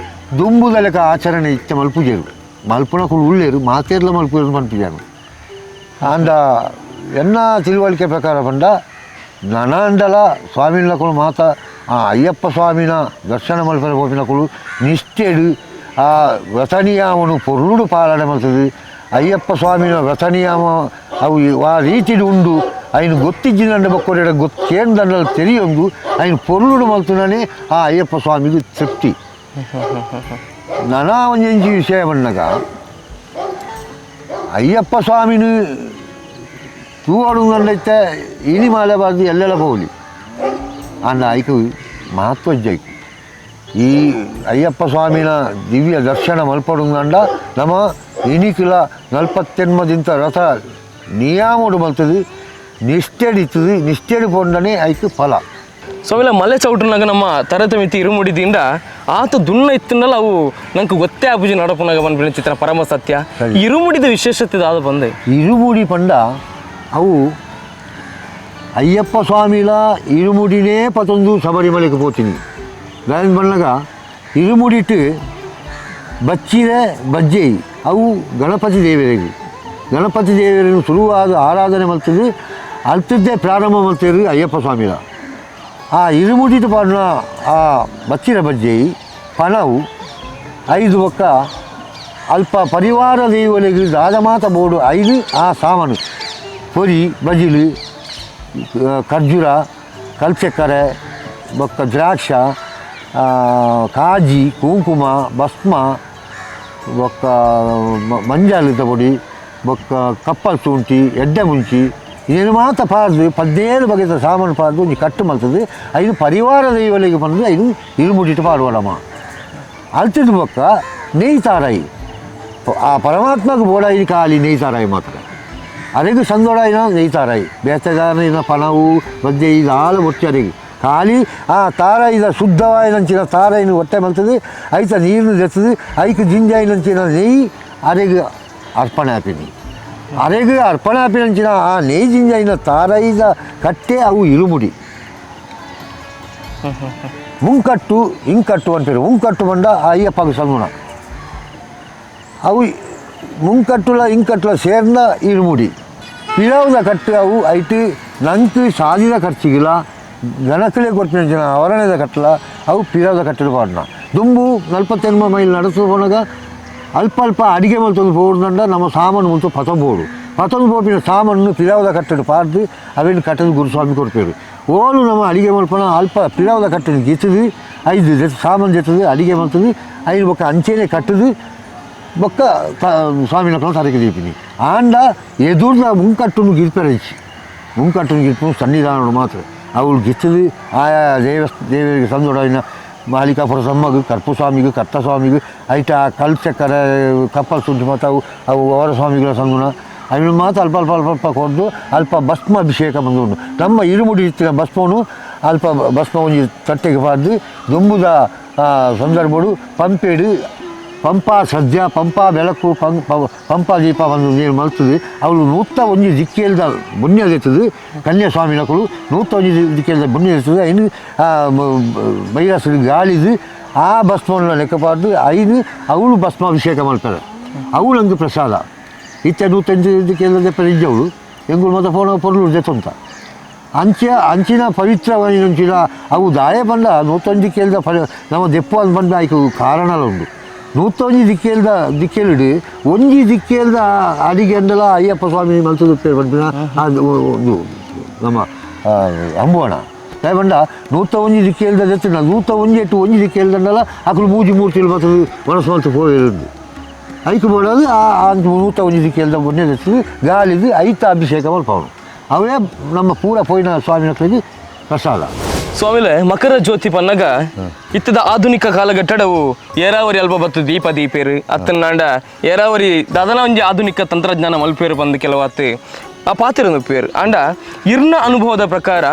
ದುಂಬುದ ಲೆಕ್ಕ ಆಚರಣೆ ಇತ್ತೆ ಮಲ್ಪುಜೇರು ಮಲ್ಪುನಕುಲು ಉಳ್ಳೇರು ಮಾತೇರ್ಲ ಮಲ್ಪುಜೇರು ಮಲ್ಪುಜಾನು ಆಂಡ ಎನ್ನ ತಿಳುವಳಿಕೆ ಪ್ರಕಾರ ಪಂಡ ನನಂಡಲ ಸ್ವಾಮಿನಕುಲು ಮಾತ ಆ ಅಯ್ಯಪ್ಪ ಸ್ವಾಮಿನ ದರ್ಶನ ಮಲ್ಪೆರೆ ಪೋಪಿನಕುಲು ನಿಷ್ಠೆಡು ಆ ವ್ರತನಿಯಮನು ಪೊರ್ಲುಡು ಪಾಲನೆ ಮಲ್ತದು ಅಯ್ಯಪ್ಪ ಸ್ವಾಮಿನ ವ್ರತನಿಯಮ ಅವು ಆ ರೀತಿಡು ಉಂಡು ಐನು ಗೊತ್ತಿಜ್ಜಿನಂಡ ಬಕ್ಕೊಡೆ ಗೊತ್ತೇಂದಂಡಲ ತೆರಿಯೊಂದು ಐನು ಪೊರ್ಲುಡು ಮಲ್ತುನನೇ ಆ ಅಯ್ಯಪ್ಪ ಸ್ವಾಮಿಗೆ ತೃಪ್ತಿ. ನನಾ ಒಂಜೆಂಚಿ ವಿಷಯ ಬಣ್ಣಗ ಅಯ್ಯಪ್ಪ ಸ್ವಾಮಿನ ತೂವಡುಂಗಂಡೈತೆ ಇನಿ ಮಾಲೆ ಬಾರ್ದು ಎಲ್ಲೆಲ್ಲ ಪೋಲಿ ಅಂಡ ಐಕು ಮಹತ್ವಜ್ಜೈಕು ಈ ಅಯ್ಯಪ್ಪ ಸ್ವಾಮಿನ ದಿವ್ಯ ದರ್ಶನ ಮಲ್ಪಡುಂಗಂಡ ನಮ್ಮ ಇನಿಕಿಲ 48 ರಥ ನಿಯಾಮಡು ಮಲ್ತದು ನಿಷ್ಠೆಡಿತದು ನಿಷ್ಠೆಡು ಪೊಂಡನೆ ಐಕು ಫಲ. ಸ್ವಾಮಿಲ ಮಲೆ ಚೌಟ್ರನಾಗ ನಮ್ಮ ತರತಮಿತಿ ಇರುಮುಡಿದಿಂದ ಆತ ದುನ್ನ ಇತ್ತನಲ್ಲ ಅವು ನಂಗೆ ಗೊತ್ತೇ ಆಪುಜಿ ನಡಪುನಾಗ ಬಂದ್ಬಿಡ ಚಿತ್ರ ಪರಮ ಸತ್ಯ. ಇರುಮುಡಿದ ವಿಶೇಷತೆ ದಾದ ಬಂದೆ ಇರುಮುಡಿ ಪಂಡ ಅವು ಅಯ್ಯಪ್ಪ ಸ್ವಾಮಿಲ ಇರುಮುಡಿನೇ ಪತೊಂದು ಶಬರಿಮಲೆಗೆ ಪೋತೀನಿ ದಾಯನ್ ಬಂದಾಗ ಇರುಮುಡಿಟ್ಟು ಬಚ್ಚಿರೆ ಬಜ್ಜೆ ಅವು ಗಣಪತಿ ದೇವರಿಗೆ ಗಣಪತಿ ದೇವರನ್ನು ಶುರುವಾದ ಆರಾಧನೆ ಮಲ್ತದೆ ಅಲ್ತಿದ್ದೇ ಪ್ರಾರಂಭ ಮಲ್ತೇರು ಅಯ್ಯಪ್ಪ ಸ್ವಾಮಿಲ. ಆ ಇರುಮುಡಿಟ್ಟು ಪಾಡಿನ ಆ ಬಚ್ಚಿರ ಬಜ್ಜೆ ಪಣವು 5 ಬೊಕ್ಕ ಅಲ್ಪ ಪರಿವಾರ ದೈವಲಿಗೆ ದಾದಮಾತ ಬೋಡು ಐದು ಆ ಸಾಮಾನು ಪೊರಿ ಬಜಿಲು ಖರ್ಜೂರ ಕಲ್ಚಕ್ಕರೆ ಬೊಕ್ಕ ದ್ರಾಕ್ಷ ಕಾಜಿ ಕುಂಕುಮ ಭಸ್ಮ ಬೊಕ್ಕ ಮಂಜಾಲಿದ ಪೊಡಿ ಬೊಕ್ಕ ಕಪ್ಪಲ್ ಶುಂಠಿ ಎಡ್ಡೆ ಮುಂಚಿ ಏನು ಮಾತ ಪಾರ್ದು 17 ಬಗೆತ ಸಾಮಾನು ಪಾರ್ದು ಒಂಜಿ ಕಟ್ಟು ಮಲ್ತದೆ ಐದು ಪರಿವಾರ ದೈವಲಿಗೆ ಬಂದು ಐದು ಇರುಮುಡಿಟ್ಟು ಪಾಡುವಡಮ್ಮ ಅಲ್ತಿದ್ದು ಬೊಕ್ಕ ನೆಯ್ ತಾರಾಯಿ ಆ ಪರಮಾತ್ಮకు ಬೋಡಾಯಿ ಖಾಲಿ ನೆಯ್ ತಾರಾಯಿ ಮಾತ್ರ ಅರೆಗ್ ಸಂದೋಡಾಯಿನ ನೆಯ್ ತಾರಾಯಿ ಬೇತೆದಾರಿನ ಪಣವು ಮಧ್ಯೆ ಇದು ಹಾಲು ಬೊಚ್ಚಿ ಅರೆಗ್ ಖಾಲಿ ಆ ತಾರಾಯಿದ ಶುದ್ಧವಾಯಿನಂಚಿನ ತಾರಾಯಿನ ಹೊಟ್ಟೆ ಮಲ್ತದೆ ಐತ ನೀರುನು ದೆತ್ತದು ಐಕ್ ಜಿಂಜಾಯಿನಂಚಿನ ನೆಯ್ ಅರೆಗ್ ಅರ್ಪಣೆ ಆಪಿನಿ ಅರೆಗ್ ಅರ್ಪಣೆ ಆಪಿನಂಚಿನ ಆ ನೆಯ್ ಜಿಂಜಾಯಿನ ತಾರಾಯಿದ ಕಟ್ಟೆ ಅವು ಇರುಮುಡಿ ಮುಂಕಟ್ಟು ಇಂಕಟ್ಟು ಅಂತಾರೆ ಮುಂಕಟ್ಟು ಬಂಡ ಅಯ್ಯಪ್ಪಗೆ ಸಂಗುಣ ಅವು ಮುಂಕಟ್ಟುಲ ಇಂಕಟ್ಟುಲ ಸೇರ್ನ ಇರುಮುಡಿ ಪಿರವುದ ಕಟ್ಟು ಅವು ಐಟು ನಂಕು ಸಾದಿದ ಖರ್ಚಿಗಿಲ್ಲ ಗಣಕಲೇ ಕೊಟ್ಟಿನ ಜನ ಅವರಣದ ಕಟ್ಟಲ ಅವು ಪಿರವುದ ಕಟ್ಟಲು ಪಾಡನ ದುಂಬು 48 ಮೈಲ್ ನಡೆಸು ಪೋನಾಗ ಅಲ್ಪ ಅಲ್ಪ ಅಡಿಗೆ ಮಲ್ತೊಂದು ಪೋಡ್ದಂಡ ನಮ್ಮ ಸಾಮಾನು ಮುಂತು ಪತೊಂಬೋಡು ಪತೊಂದು ಪೋಪಿನ ಸಾಮಾನು ಪಿರವುದ ಕಟ್ಟಡು ಪಾಡ್ದು ಅವೇನು ಕಟ್ಟದು ಗುರುಸ್ವಾಮಿ ಕೊಡ್ಪೇರು ಓಲು ನಮ್ಮ ಅಡಿಗೆ ಮಲ್ಪನ ಅಲ್ಪ ಪಿರವುದ ಕಟ್ಟಡು ಗಿತ್ತದು ಐದು ಜೊತೆ ಸಾಮಾನು ಜೊತದು ಅಡಿಗೆ ಮಲ್ತದು ಐದು ಬೊಕ್ಕ ಅಂಚೆನೆ ಕಟ್ಟದು ಬೊಕ್ಕ ಸ್ವಾಮಿನ ತರಕೆ ದೀಪಿನಿ ಆಂಡ ಎದುರ್ದ ಮುಂಕಟ್ಟುನು ಗಿರ್ಪೆರೈಚಿ ಮುಂಕಟ್ಟುನು ಗಿರ್ಪು ಸನ್ನಿಧಾನಡು ಮಾತ್ರ ಅವಳು ಗಿತ್ತದು ಆಯಾ ದೇವರಿಗೆ ಸಂದೋಡಾಯಿನ ಮಾಲಿಕಾಪುರ ಸಮ್ಮಗು ಕರ್ಪುಸ್ವಾಮಿಗೂ ಕರ್ತಸ್ವಾಮಿಗೂ ಐಟ ಕಲ್ ಚಕ್ಕರೆ ಕಪ್ಪಲ್ ಶುಂಠಿ ಮತ್ತು ಅವು ಅವು ಅವರ ಸ್ವಾಮಿಗಳ ಸಂಗುಣ ಅವಿನ ಮಾತ್ರ ಅಲ್ಪ ಅಲ್ಪ ಅಲ್ಪ ಅಲ್ಪ ಕೊಡ್ದು ಅಲ್ಪ ಭಸ್ಮ ಅಭಿಷೇಕ ಬಂದು ಉಂಟು ನಮ್ಮ ಇರುಮುಡಿ ಇತ್ತಿನ ಭಸ್ಮನು ಅಲ್ಪ ಭಸ್ಮ ಒಂಜಿ ತಟ್ಟೆಗೆ ಪಾಡ್ದು ದುಂಬುದ ಸಂದರ್ಭಡು ಪಂಪೇಡು ಪಂಪಾ ಸದ್ಯ ಪಂಪಾ ಬೆಳಕು ಪಂಪಾ ದೀಪ ಬಂದು ನೀರು ಮಲ್ತದೆ ಅವಳು ನೂತ ಒಂಜಿ ದಿಕ್ಕೇಲ್ದ ಬುಣ್ಯ ದೆತ್ತದು ಕನ್ಯಾಸ್ವಾಮಿನಕುಲು ನೂತ ಒಂಜಿ ದಿಕ್ಕೇಲ್ದ ಬುಣ್ಯ ದೆತ್ತದು ಐನು ಬೈರಾಸು ಗಾಳಿದು ಆ ಭಸ್ಮವನ್ನು ಲೆಕ್ಕಪಾಡ್ದು ಐನು ಅವಳು ಭಸ್ಮಾಭಿಷೇಕ ಮಾಡ್ತಾರೆ ಅವಳಂಗೆ ಪ್ರಸಾದ ಇತ್ತೆ ನೂತಂಜು ದಿಕ್ಕೇಲ್ದ ದೆಪ್ಪದ ಇಜ್ಜವಳು ಎಂಗುಳು ಮತ್ತು ಫೋನ ಪೊರ್ಲು ದೆತ್ತುಂತ ಅಂಚೆ ಅಂಚಿನ ಪವಿತ್ರವಾಯಿನಂಚಿನ ಅವು ದಾಯ ಬಂದ ನೂತೊಂಜಿ ದಿಕ್ಕೇಲ್ದ ನಮ್ಮ ದೆಪ್ಪು ಅಂದ್ ಬಂದ ಆಯ್ಕು ಕಾರಣಲ ಉಂಡು ನೂತೊಂಜಿ ದಿಕ್ಕೇಲ್ದ ದಿಕ್ಕೇಲಿಡು ಒಂಜಿ ದಿಕ್ಕೇಲ್ದ ಅಡಿಗೆ ಅಂಡಲ ಅಯ್ಯಪ್ಪ ಸ್ವಾಮಿ ಮಲ್ತದು ಪನ್ಪಿನ ಒಂದು ನಮ್ಮ ಅಂಬುವಣ ದಾಯ ಬಂಡ ನೂತ ಒಂಜಿ ದಿಕ್ಕೇಲ್ದ ದೆತ್ತಿನ ನೂತ ಒಂಜಿ ಎಟ್ಟು ಒಂಜಿ ದಿಕ್ಕೇಲ್ದಂಡಲ ಅಕುಲು ಮೂಜಿ ಮೂರ್ತಿಲು ಬರ್ತದೆ ಮನಸ್ಸು ಮಲ್ತು ಪೋಯಿರುಂಡು ಐಕು ಬೋಡೋದು ಆ ನೂತ ಒಂಜಿ ದಿಕ್ಕೇಲ್ದ ಮೊನ್ನೆ ದೆತ್ತದು ಗಾಳಿದು ಐತ ಅಭಿಷೇಕ ಮಲ್ಪವನು ಅವೇ ನಮ್ಮ ಪೂರ ಪೋಯಿನ ಸ್ವಾಮಿನಕ್ಳಿಗೆ ಪ್ರಸಾದ. ಸ್ವಾಮಿಲೆ ಮಕರ ಜ್ಯೋತಿ ಪನ್ನಗ ಇತ್ತದ ಆಧುನಿಕ ಕಾಲಘಟ್ಟಡವು ಏರಾವರಿ ಅಲ್ಪ ಬತ್ತು ದೀಪ ದೀಪೇರು ಅತ್ತನಾಂಡ ಏರಾವರಿ ದಾದನ ಒಂಜಿ ಆಧುನಿಕ ತಂತ್ರಜ್ಞಾನ ಮಲ್ಪೇರು ಬಂದು ಕೆಲವಾತು ಆ ಪಾತಿರ ಪೇರು ಆಂಡ ಇರ್ನ ಅನುಭವದ ಪ್ರಕಾರ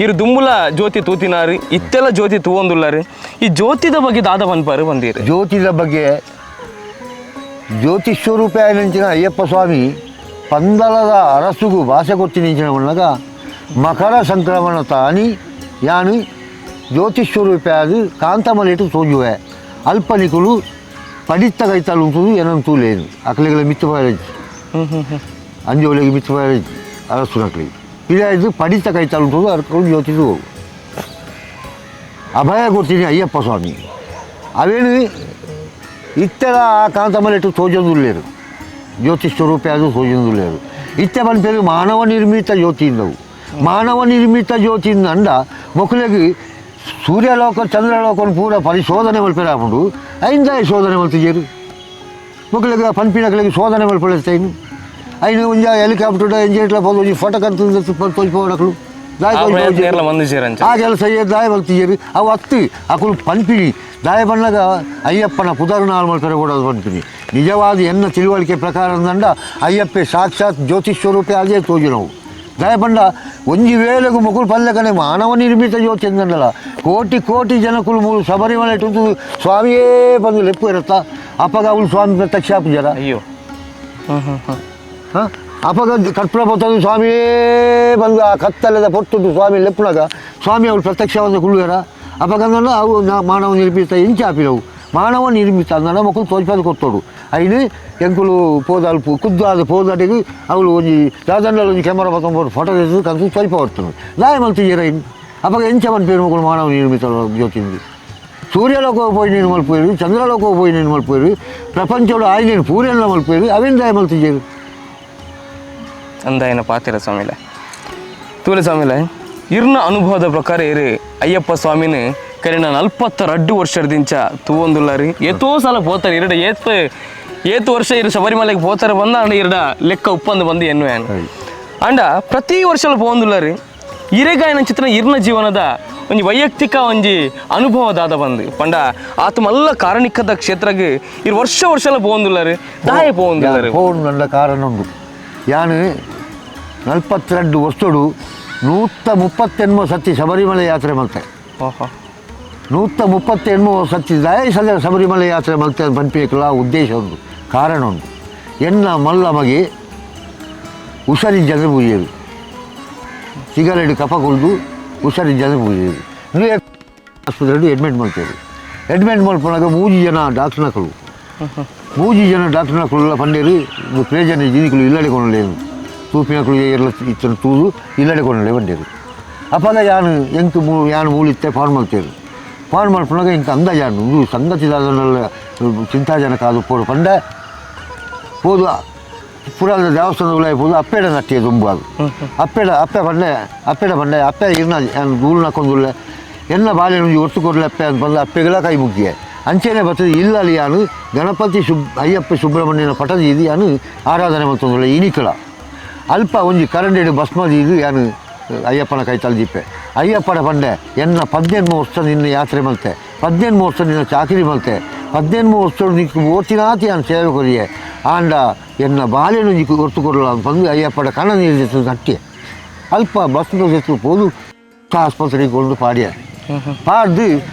ಇರು ದುಂಬುಲ ಜ್ಯೋತಿ ತೂತಿನಾರು ಇತ್ತೆಲ್ಲ ಜ್ಯೋತಿ ತೂವೊಂದುಲ್ಲಾರು ಈ ಜ್ಯೋತಿದ ಬಗ್ಗೆ ದಾದ ಪನ್ಪಾರು ಬಂದೀರು. ಜ್ಯೋತಿದ ಬಗ್ಗೆ ಜ್ಯೋತಿ ಸ್ವರೂಪ ಆಯಿನಂಚಿನ ಅಯ್ಯಪ್ಪ ಸ್ವಾಮಿ ಪಂದಲದ ಅರಸುಗು ಭಾಷೆ ಕೊತ್ತಿ ನಿಂಚಿನ ಉನ್ನಗ ಮಕರ ಸಂಕ್ರಮಣ ತಾನಿ ಯಾನು ಜ್ಯೋತಿಷ್ವರೂಪೆ ಅದು ಕಾಂತಮಲೇಟು ತೋಜುವೆ ಅಲ್ಪನಿಕುಲು ಪಡಿತ್ತ ಕೈತಾಲು ಉಂಟು ಏನಂತೂ ಲೇನು ಅಕ್ಲೆಗಳ ಮಿತ್ತು ಬಾಯರಜ್ಜಿ ಅಂಜೋಲೆಗೆ ಮಿತ್ತು ಬಾಯರಜ್ಜಿ ಅರಸುನಕ್ಲಿಗೆ ಇದಾಯ್ತು ಪಡಿತ ಕೈತಾಲು ಉಂಟು ಅರ್ಕೊಂಡು ಜ್ಯೋತಿದು ಹೋಗು ಅಭಯ ಕೊಡ್ತೀನಿ ಅಯ್ಯಪ್ಪ ಸ್ವಾಮಿ ಅವೇನು ಇತ್ತೆಲ ಆ ಕಾಂತಮಲೇಟು ತೋಜೊಂದುಲ್ಲೇರು ಜ್ಯೋತಿಷ್ವರೂಪೆ ಅದು ತೋಜೊಂದುಲ್ಲೇರು ಇತ್ತೆ ಪನ್ಪೇರು ಮಾನವ ನಿರ್ಮಿತ ಜ್ಯೋತಿಯಿಂದವು ಮಾನವ ನಿರ್ಮಿತ ಜ್ಯೋತಿಯಿಂದ ಅಂಡ ಮೊಕ್ಕಲಿಗೆ ಸೂರ್ಯಲೋಕ ಚಂದ್ರಲೋಕನ ಪೂರ ಪರಿಶೋಧನೆ ಮಲ್ಪೆರ ಆಪುಂಡು ಐಂದ ಶೋಧನೆ ಮಲ್ತಿಜೇರು ಮೊಕ್ಕಲಿಗೆ ಪನ್ಪಿನಕಲಿಗೆ ಶೋಧನೆ ಮಲ್ಪೊಳಿಸ್ತೈನು ಐನು ಒಂಜ ಹೆಲಿಕಾಪ್ಟರ್ ಎಂಜಿನ್ ಪೋದು ಒಂಜಿ ಫೋಟೋ ಕಂತು ತೋಜ್ಪೋಡಕ್ಲು ಆ ಕೆಲಸ ದಾಯ ಮಲ್ತಿಜೇರು ಅವು ಅತ್ತಿ ಅಕುಲು ಪನ್ಪಿನಿ ದಾಯ ಬಣ್ಣಗ ಅಯ್ಯಪ್ಪನ ಪುದರು ನಾಲ್ ಮಲ್ಪೆರೆ ಕೂಡ ಪನ್ಪಿನಿ ನಿಜವಾದ ಎನ್ನ ತಿಳುವಳಿಕೆ ಪ್ರಕಾರ ಅಂದಂಡ ಅಯ್ಯಪ್ಪೆ ಸಾಕ್ಷಾತ್ ಜ್ಯೋತಿಷ್ವರೂಪೆ ಅದೇ ತೋಜಿನವು ದಯಪಂಡ ಒಂಜಿ ವೇಳೆಗೂ ಮುಕುಲು ಪಲ್ಲೆಕನೆ ಮಾನವ ನಿರ್ಮಿತ ಜ್ಯೋತಿ ಎಂದಂಡಲ ಕೋಟಿ ಕೋಟಿ ಜನಕುಲು ಮೂಲು ಶಬರಿಮಲೆ ಟುಂತು ಸ್ವಾಮಿಯೇ ಬಂದು ಲೆಪ್ಪು ಇರುತ್ತಾ ಅಪ್ಪಗ ಅವಳು ಸ್ವಾಮಿ ಪ್ರತ್ಯಕ್ಷ ಆಪುಜರ ಅಯ್ಯೋ ಹಾಂ ಅಪ್ಪಗ ಕರ್ಪುರ ಬರ್ತದೆ ಸ್ವಾಮಿಯೇ ಬಂದು ಆ ಕತ್ತಲೆದ ಪೊಟ್ಟುಂಟು ಸ್ವಾಮಿ ಲೆಪ್ಪುನಾಗ ಸ್ವಾಮಿ ಅವಳು ಪ್ರತ್ಯಕ್ಷ ಒಂದು ಕುಳ್ಳುವೆರ ಅಪ್ಪಗಂದಲ್ಲ ಅವು ಮಾನವ ನಿರ್ಮಿತ ಇಂಚ ಆಪಿನವು ಮಾನವ ನಿರ್ಮಿತ ಅಂದನ ಮಕ್ಕಳು ತೋಜ್ಪಾದ ಕೊತ್ತೋಡು ಐನು ಎಂಕುಲು ಪೋದಾಲ್ಪು ಕುದ್ದು ಆದ ಪೋದಾಟಿಗೆ ಅವಳು ಒಂಜಿ ದಾದಂಡಲ ಒಂಜಿ ಕ್ಯಾಮರಾ ಪತ್ತೊಂಬತ್ತು ಫೋಟೋ ತೆಗೆದು ಕಂತು ತೋಜ್ಪ ಬರ್ತನು ದಾಯ ಮಲ್ತಿಜೇರ ಐನು ಅಪ್ಪಗ ಎಂಚ ಪನ್ಪೇರು ಮಕ್ಕಳು ಮಾನವ ನಿರ್ಮಿತ ಜ್ಯೋತಿಂದು ಸೂರ್ಯಲೋಕ ಪೋಯಿ ನೀನು ಮಲ್ಪೇರು, ಚಂದ್ರಲೋಕ ಪೋಯಿ ನೀನು ಮಲ್ಪೇರು, ಪ್ರಪಂಚೋಡು ಆಯಿ ನೀನು ಪೂರೆಲ್ಲ ಮಲ್ಪೇರು, ಅವೇನು ದಾಯ ಮಲ್ತಿದ್ದೇರು ಅಂದಾಯನ ಪಾತಿರ ಸ್ವಾಮಿಲೆ ತೂಲೆ ಸ್ವಾಮಿಲೆ ಇರ್ನ ಅನುಭವದ ಪ್ರಕಾರ ಇರು ಅಯ್ಯಪ್ಪ ಸ್ವಾಮಿನ ಕರಿನ 42 ವರ್ಷದಿಂಚ ತೂವೊಂದುಲ್ಲಾರಿ. ಏತೋ ಸಲ ಪೋತಾರೆ ಇರಡ ಏತ್ ಏತ್ ವರ್ಷ ಇರು ಶಬರಿಮಲೆಗೆ ಪೋತಾರೆ ಬಂದ ಅಂಡ ಇರಡ ಲೆಕ್ಕ ಉಪ್ಪಂದು ಬಂದು ಎನ್ನುವೇನು ಅಂಡ ಪ್ರತಿ ವರ್ಷಲ ಪೋವೊಂದುಲ್ಲಾರಿ. ಇರೆಗಾಯನ ಚಿತ್ರ ಇರ್ನ ಜೀವನದ ಒಂಜಿ ವೈಯಕ್ತಿಕ ಒಂಜಿ ಅನುಭವದಾದ ಬಂದು ಪಂಡ ಆತ ಮಲ್ಲ ಕಾರಣಿಕದ ಕ್ಷೇತ್ರಗೆ ಇರು ವರ್ಷ ವರ್ಷಲ ಪೋವೊಂದುಲ್ಲಾರಿ, ದಾಯ ಪೋವೊಂದುಲ್ಲಾರಿ. ಫೋನ್ ನನ್ನ ಕಾರಣ ಉಂಡು. ಯಾನು 42 ವರ್ಷಡು 138 ಸತಿ ಶಬರಿಮಲೆ ಯಾತ್ರೆ ಮಲ್ತೆ. 138 ಸತಿ ದಾಯ ಸಲ ಶಬರಿಮಲೆ ಯಾತ್ರೆ ಮಲ್ತೆ ಪನ್ಪಿಕಲ ಉದ್ದೇಶ ಉಂಟು, ಕಾರಣ ಉಂಟು. ಎನ್ನ ಮಲ್ಲ ಮಗೆ ಹುಷಾರಿಜ್ಜಂದ್ರೆ ಪೂಜೆಯರು ಸಿಗರೇಟ್ ಕಫ ಕುಲ್ದು ಹುಷಾರಿಜ್ಜಂದ್ರೆ ಪೂಜೆಯರು ನೀವೇ ಆಸ್ಪತ್ರೆ ಅಡ್ಮಿಟ್ ಮಾಡ್ತೇವೆ. ಅಡ್ಮಿಟ್ ಮಾಡ್ಕೊಳಾಗ 3 ಜನ ಡಾಕ್ಟ್ರನಕಲು, 3 ಜನ ಡಾಕ್ಟ್ರನಕುಲ್ಲ ಪಂಡೇರು ಪ್ರಯೋಜನ ಜಿನಿಕಲು ಇಲ್ಲಡೆ ಕೊನಲೇನು ತೂಪಿನಕಲು ಎಲ್ಲ ಇತ್ತನ ತೂದು ಇಲ್ಲಡೆ ಕೊನಲೇ ಬಂಡೇರು. ಅಪ್ಪಗ ಯಾನು ಎಂಕ್ ಯಾನು ಮೂಲಿತ್ತೆ ಫೋನ್ ಮಾಡ್ತೇವೆ. ಫೋನ್ ಮಾಡ್ಕೊಳಾಗ ಇಂಕ ಅಂದ ಯಾನು ಇದು ಸಂಗತಿ ದಾದನಲ್ಲ ಚಿಂತಾಜನಕ ಅದು ಪೋಡು ಪಂಡ ಪೋದು ಪುರಾದ ದೇವಸ್ಥಾನ ಉಲಾಯಿ ಪೋದು ಅಪ್ಪೇಡ ನಟ್ಟಿಯ ತುಂಬ ಅದು ಅಪ್ಪೇಡ ಅಪ್ಪೆ ಪಂಡೆ ಅಪ್ಪೇಡ ಪಂಡೆ ಅಪ್ಪೆ ಇರ್ನ ಯಾನು ಗೂಳು ನಕ್ಕೊಂದುಲ್ಲ ಎನ್ನ ಬಾಲ್ಯ ಒಂಜಿ ಒತ್ತು ಕೊಡ್ಲೆ ಅಪ್ಪೆ ಅಂತ ಬಂದು ಅಪ್ಪೆಗಳ ಕೈ ಮುಗಿಯ ಅಂಚೆನೆ ಬರ್ತದೆ. ಇಲ್ಲಲ್ಲಿ ಯಾನು ಗಣಪತಿ ಅಯ್ಯಪ್ಪ ಸುಬ್ರಹ್ಮಣ್ಯನ ಪಟದ ಇದು ಯಾನು ಆರಾಧನೆ ಮಲ್ತೊಂದುಲ್ಲ ಇನಿಕಲ ಅಲ್ಪ ಒಂಜಿ ಕರಂಡೆಡು ಭಸ್ಮದಿ ಇದು ಯಾನು ಅಯ್ಯಪ್ಪನ ಕೈ ತಲೆದಿಪ್ಪೆ. ಅಯ್ಯಪ್ಪನ ಪಂಡೆ ಎನ್ನ 18 ವರ್ಷ ನಿನ್ನ ಯಾತ್ರೆ ಮಲ್ತೆ, 18 ವರ್ಷ ನಿನ್ನ ಚಾಕರಿ ಮಲ್ತೆ, 18 ವರ್ಷ ನಿಕ್ಕು ಓತಿನಾತಿ ಯಾನು ಸೇವೆ ಕೊರಿಯೆ ಆಂಡ ಎನ್ನ ಬಾಲ್ಯನು ನಿಕ್ಕು ಒತ್ತು ಕೊಡಲ ಅಂತ ಬಂದು ಅಯ್ಯಪ್ಪನ ಕಣ ನೀರು ನಟ್ಟಿ ಅಲ್ಪ ಭಸ್ಮ ಜೊತೆ ಪೋದು ಆಸ್ಪತ್ರೆಗೆ ಕೊಂಡು ಪಾಡ್ಯ ಪಾಡ್ದು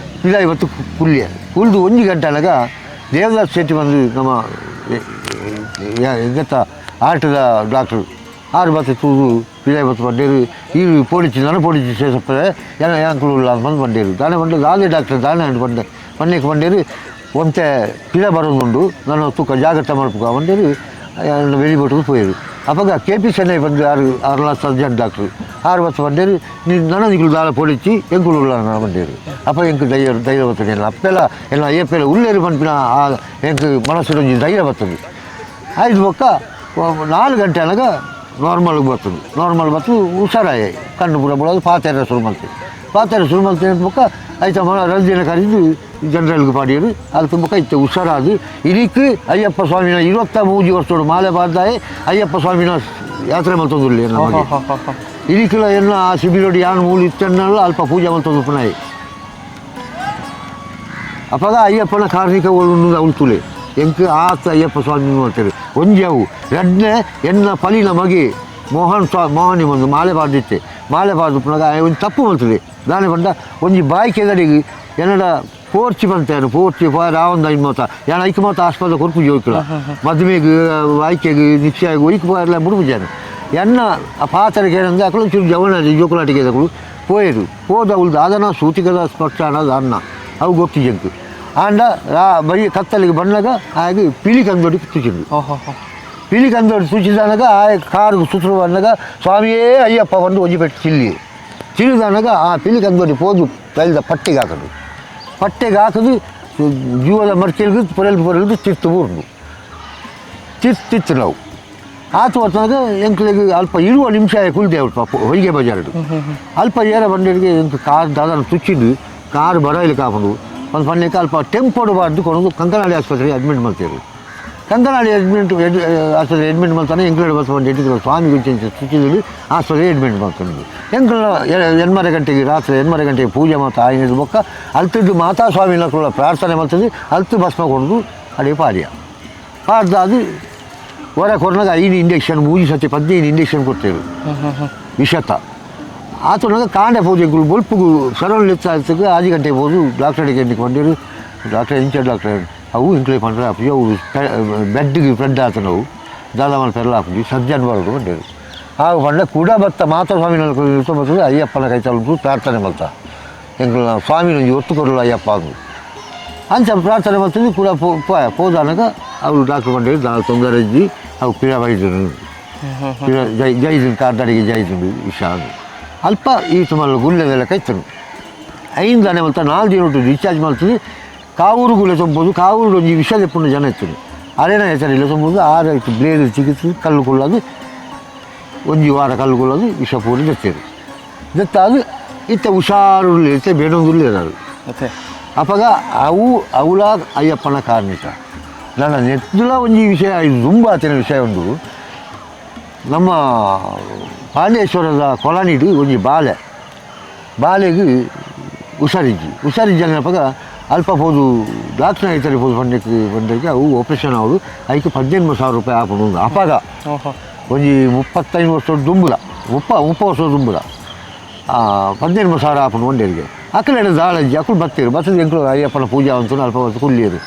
ಇಲ್ಲ ಇವತ್ತು ಕುಲ್ಯ ಕುಲ್ದು 1 ಗಂಟೆ ಅನಗ ದೇವದಾಸ್ ಶೆಟ್ಟಿ ಬಂದು ನಮ್ಮ ಎಂತ ಆಟದ ಡಾಕ್ಟ್ರು ಆರು ಬತ್ತೆ ತೂದು ಪಿದಾಯಿ ಬತ್ತು ಬಂಡೇರು ಈ ಪೋಡಿಚಿ ನನ್ನ ಪೋಡಿಚಿ ಸೇಸಪ್ಪದೆ ಏನ ಯಾಂಕುಲು ಉಲ್ಲ ಅಂತ ಬಂದು ಬಂಡೇರು ದಾನೆ ಬಂಡೆ ದಾದೆ ಡಾಕ್ಟರ್ ದಾನೆ ಅಂಡ್ ಬಂಡೆ ಬಂಡೇಕ್ ಬಂಡೇರು ಒಂತೆ ಪಿದ ಬರೋದುಂಡು ನಾನು ತೂಕ ಜಾಗ್ರತೆ ಮಲ್ಪುಗ ಬಂಡೇರು வெளிಪಟ್ಟು ಪೋಯಿರು. ಅಪ್ಪಗ ಕೆ ಪಿ ಚೆನ್ನೈ ಬಂದು ಆರು ಆರ್ಲ ಸರ್ಜನ್ ಡಾಕ್ಟ್ರು ಆರು ಬತ್ತು ಬಂಡೇರು ನೀ ನನ್ನ ನಿಗುಲು ದಾಲ ಪೊಡಿಚಿ ಎಂಕುಲು ಉಲ್ಲ ನನ್ನ ಬಂಡೇರು. ಅಪ್ಪ ಎಂಕು ಧೈರ್ಯ ಧೈರ್ಯ ಬರ್ತದೆ ಎಲ್ಲ ಅಪ್ಪೆಲ್ಲ ಎಲ್ಲ ಅಯ್ಯಪ್ಪೆಲ್ಲ ಉಳ್ಳೇರು ಪನ್ಪಿನ ಆ ಎಂಕು ಮನಸ್ಸು ಒಂಜಿ ಧೈರ್ಯ ಬರ್ತದೆ. ಐದು ಬೊಕ್ಕ 4 ಗಂಟೆ ಅನಗ ನಾರ್ಮಲ್ಗೆ ಬರ್ತದೆ. ನಾರ್ಮಲ್ ಬತ್ತು ಹುಷಾರಾಯ ಕಣ್ಣು ಪೂರ ಬಿಡೋದು ಪಾತೆರ ಶುರು ಮಾಡ್ತೀವಿ. ಪಾತೆರ ಶುರು ಮಾಡ್ತೀವಿ ಬೊಕ್ಕ ಐತ ಮನ ರಜೆನ ಕರೆದು ಜನರಲ್ಗೆ ಪಾಡಿಯರು ಅದು ಬೊಕ್ಕ ಇತ್ತೆ ಹುಷಾರಾದು ಇದಕ್ಕೆ ಅಯ್ಯಪ್ಪ ಸ್ವಾಮಿನ 23 ವರ್ಷೋಡು ಮಾಲೆ ಬಾರ್ದಾಯೆ ಅಯ್ಯಪ್ಪ ಸ್ವಾಮಿನ ಯಾತ್ರೆ ಮಲ್ತೊಂದುಲ್ಲೆ ನಮಗೆ ಇದಕ್ಕೆಲ್ಲ ಎನ್ನ ಆ ಶಿಬಿರೋಡು ಯಾನು ಮೂಲು ಇತ್ತನ್ನೆಲ್ಲ ಅಲ್ಪ ಪೂಜೆ ಮಲ್ತೊಂದು ಪುನಾಯಿ. ಅಪ್ಪಗ ಅಯ್ಯಪ್ಪನ ಕಾರ್ಣಿಕ ಒಳ್ಳು ಅವಳು ಎಂಕ್ ಆತ ಅಯ್ಯಪ್ಪ ಸ್ವಾಮಿ ಮಾಡ್ತಾರೆ ಒಂಜಿ ಅವು ರಡ್ನೆ ಎನ್ನ ಪಲಿನ ಮಗಿ ಮೋಹನ್ ಮೋಹನಿ ಬಂದು ಮಾಲೆ ಬಾರ್ದಿತ್ತೆ ಮಾಲೆ ಬಾರ್ದು ಪುನಗ ಒಂದು ತಪ್ಪು ಮಾಡ್ತದೆ ದಾನೆ ಬಂದ ಒಂಜಿ ಬಾಯಿ ಕೆದಡಿಗೆ ಎನ್ನಡ ಪೋರ್ಚಿ ಬಂತೇನು ಪೋರ್ಚಿ ರಾವಂದ ಇನ್ಮತ ಯಾನ ಐಕ್ ಮಾತ ಆಸ್ಪತ್ರೆ ಕೊರ್ಪು ಜೋಯ್ಕಲ ಮದುವೆಗೆ ಆಯ್ಕೆಗೆ ನಿಶ್ಚಯ ಒಯ್ಕ್ ಪೋಯರ್ಲ ಮುಡುಪು ಜಾನು ಎನ್ನ ಆ ಪಾತ್ರೆಗೆ ಏನಂದ್ರೆ ಅಕಳು ಚೂರು ಜವನ ಜೋಕುಲಾಟಿಗೆ ಅಕಳು ಪೋಯರು ಪೋದ ಅವಳು ದಾದನ ಸೂತಿಕದ ಸ್ಪರ್ಶಾನ ಅನ್ನ ಅವು ಗೊತ್ತು ಜಂಕು ಆಂಡ ಬರೀ ಕತ್ತಲಿಗೆ ಬಂದಾಗ ಹಾಗೆ ಪಿಲಿ ಕಂದೋಡಿ ತುಚಿದ್ದು. ಪಿಲಿ ಕಂದೋಡಿ ತುಚಿದಾನಗ ಆ ಕಾರು ಸುತ್ತರು ಬಂದಾಗ ಸ್ವಾಮಿಯೇ ಅಯ್ಯಪ್ಪ ಬಂದು ಒಂಜಿ ಚಿಲ್ಲಿ ಚಿಲ್ಲಿದಾನಗ ಆ ಪಿಲಿ ಕಂದೋಡಿ ಪೋದು ತೈಲದ ಪಟ್ಟಿಗೆ ಹಾಕೋದು ಪಟ್ಟೆಗೆ ಹಾಕೋದು ಜೀವದ ಮರ್ಕೆಲ್ಗು ಪೊರೆಲ್ ಪೊರೆಲ್ಗು ತಿತ್ತು ಊರ್ದು ತಿತ್ತು ತಿತ್ತು ನಾವು ಆತು ಹೊತ್ತಾಗ ಎಂಕ್ಲಿಗೆ ಅಲ್ಪ 20 ನಿಮಿಷ ಕುಲ್ದೆ ಪಾಪ ಹೊಯ್ಗೆ ಬಜಾರ್ಡು ಅಲ್ಪ ಏರ ಬಂದಿಗೆ ಎಂಕ್ ಕಾರ್ ದಾದನ ತುಚ್ಚಿದ್ದು ಕಾರ್ ಬರ ಇಲ್ಲಿ ಕಾಪುಂಡು ಒಂದು ಪನ್ನೆಕ್ಕೆ ಅಲ್ಪ ಟೆಂಪೋಡು ಬಾರ್ದು ಕೊಡೋದು ಕಂಕನಾಡಿ ಆಸ್ಪತ್ರೆಗೆ ಅಡ್ಮಿಟ್ ಮಾಡ್ತೇವೆ. ಕಂಕನಾಡಿ ಅಡ್ಮಿಟ್ ಆಸ್ಪತ್ರೆ ಅಡ್ಮಿಟ್ ಮಾಡ್ತಾನೆ ಎಂಕ್ಲೇಡ್ ಬಸ್ ಬಂದು ಇಟ್ಟಿದ್ರು ಸ್ವಾಮಿ ಗುಂಚಿ ತುಚ್ಚಿದ್ರು ಆಸ್ಪತ್ರೆಗೆ ಅಡ್ಮಿಟ್ ಮಾಡ್ಕೊಂಡು ಎಂಕ್ಲ 8:30 ಗಂಟೆಗೆ ರಾತ್ರಿ 8:30 ಗಂಟೆಗೆ ಪೂಜೆ ಮಾತಾ ಆಯ್ನದು ಬೊಕ್ಕ ಅಲ್ತಿದ್ದು ಮಾತಾ ಸ್ವಾಮಿನ ಕೂಡ ಪ್ರಾರ್ಥನೆ ಮಾಡ್ತದೆ ಅಲ್ತು ಭಸ್ಮ ಕೊಡೋದು ಅದೇ ಪಾಡ್ಯ ಪಾಡ್ದ ಅದು ಹೊರ ಕೊರ್ನಾಗ 5 ಇಂಜೆಕ್ಷನ್ 3 ಸತಿ 15 ಇಂಜೆಕ್ಷನ್ ಕೊಡ್ತೇವೆ ವಿಷತ ಆತನಾಗ ಕಾಂಡೆ ಪೂಜೆಗಳು ಬೊಲ್ಪುಗು ಸರಳ 5 ಗಂಟೆಗೆ ಹೋದು ಡಾಕ್ಟರಿಗೆ ಎನ್ನಿಗೆ ಬಂದಿರು ಡಾಕ್ಟರ್ ಇಂಚ ಡಾಕ್ಟರ್ ಅವು ಇಂಕ್ಲೇ ಪಂಡ್ರೆ ಆಪುಜಿ ಅವು ಬೆಡ್ಗೆ ಫ್ರೆಡ್ ಆತ ನಾವು ದಾದಾಮಲ್ ಪೆರ್ಲ ಆಪುಜಿ ಸರ್ಜನ್ ಬರೋದು ಬಂದಿರು ಆಗ ಪಂಡ ಕೂಡ ಬತ್ತ ಮಾತಾ ಸ್ವಾಮಿನ ಬರ್ತದೆ ಅಯ್ಯಪ್ಪನ ಕೈ ತಲುಪು ಪ್ರಾರ್ಥನೆ ಮಲ್ತ ಎಂಕಲ್ನ ಸ್ವಾಮಿನ ಒಂಜಿ ಒತ್ತು ಕೊಡಲು ಅಯ್ಯಪ್ಪ ಅಂದು ಅಂಚ ಪ್ರಾರ್ಥನೆ ಮಲ್ತದೆ ಕೂಡ ಪೋದಾನಗ ಅವರು ಡಾಕ್ಟರ್ ಬಂದಿರು ದಾದ ತೊಂದರೆ ಇದ್ದಿ ಅವು ಪಿರ ಬೈದರು ಪಿರ ಜೈ ಜೈದಿನ ಕಾರ್ದಾಡಿಗೆ ಜೈದುಂಡು ವಿಷ ಅಲ್ಪ ಈ ಸುಮಾರು ಗುಳ್ಳೆದೆಲ್ಲ ಕೈತನು. 5 ದಾನೆ ಮಲ್ತ 4 ದಿನ ಡಿಸ್ಚಾರ್ಜ್ ಮಾಡ್ತೀವಿ. ಕಾವೂರುಗುಲೆ ತೊಂಬೋದು, ಕಾವೂರು ಒಂಜಿ ವಿಷ ದೆಪ್ಪುನ ಜನ ಇತ್ತು, ಅರೇನ ಹೆಸರಿಲ್ಲ ತೊಂಬೋದು. ಆರು ಬ್ಲೇಡ್ ಚಿಕಿತ್ಸೆ ಕಲ್ಲು ಕೊಳ್ಳೋದು, ಒಂಜಿ ವಾರ ಕಲ್ಲು ಕೊಳ್ಳೋದು, ವಿಷ ಪೂರಿ ದೆತ್ತೇರು ದೆತ್ತಾದು ಇತ್ತ ಹುಷಾರು ಇತ್ತೆ ಬೇಡೊಂದುಲ್ಲ ಅದು. ಅಪಗ ಅವು ಅವಳ ಅಯ್ಯಪ್ಪನ ಕಾರ್ಣಿಕ ನನ್ನ ನೆತ್ತುಲ ಒಂಜಿ ವಿಷಯ ಇದು ತುಂಬ ಆತಿನ ವಿಷಯ ಉಂಟು. ನಮ್ಮ ಪಾಂಡೇಶ್ವರದ ಕೊಳನಿಡು ಒಂಜಿ ಬಾಲೆ, ಬಾಲೆಗೆ ಹುಷಾರಿಜ್ಜಿ, ಹುಷಾರಿಜ್ಜಿ ಅನ್ನಪಗ ಅಲ್ಪ ಪೋದು ಡಾಕ್ಟರ್ ಐತರೆ ಪೋದು ಪಂಡಕ್ಕೆ ಬಂದಕ್ಕೆ ಅವು ಆಪರೇಷನ್ ಆಗೋದು. ಐಕೆ 18,000 ರೂಪಾಯಿ ಆಪುಂಡು ಅಪಗ ಒಂಜಿ 35 ವರ್ಷ ದುಂಬುದ, 30 ವರ್ಷ ದುಂಬುದ 18,000 ಆಪುಂಡು ಒಂದೇರಿಗೆ. ಅಕ್ಕಲೆಡ ದಾಳಜ್ಜಿ ಅಕ್ಕಳು ಬತ್ತೀರು ಬತ್ತದ ಎಂಕಲು ಅಯ್ಯಪ್ಪನ ಪೂಜೆ ಅಂತು ಅಲ್ಪ ಹೊತ್ತು ಕುಲ್ಲಿಯರು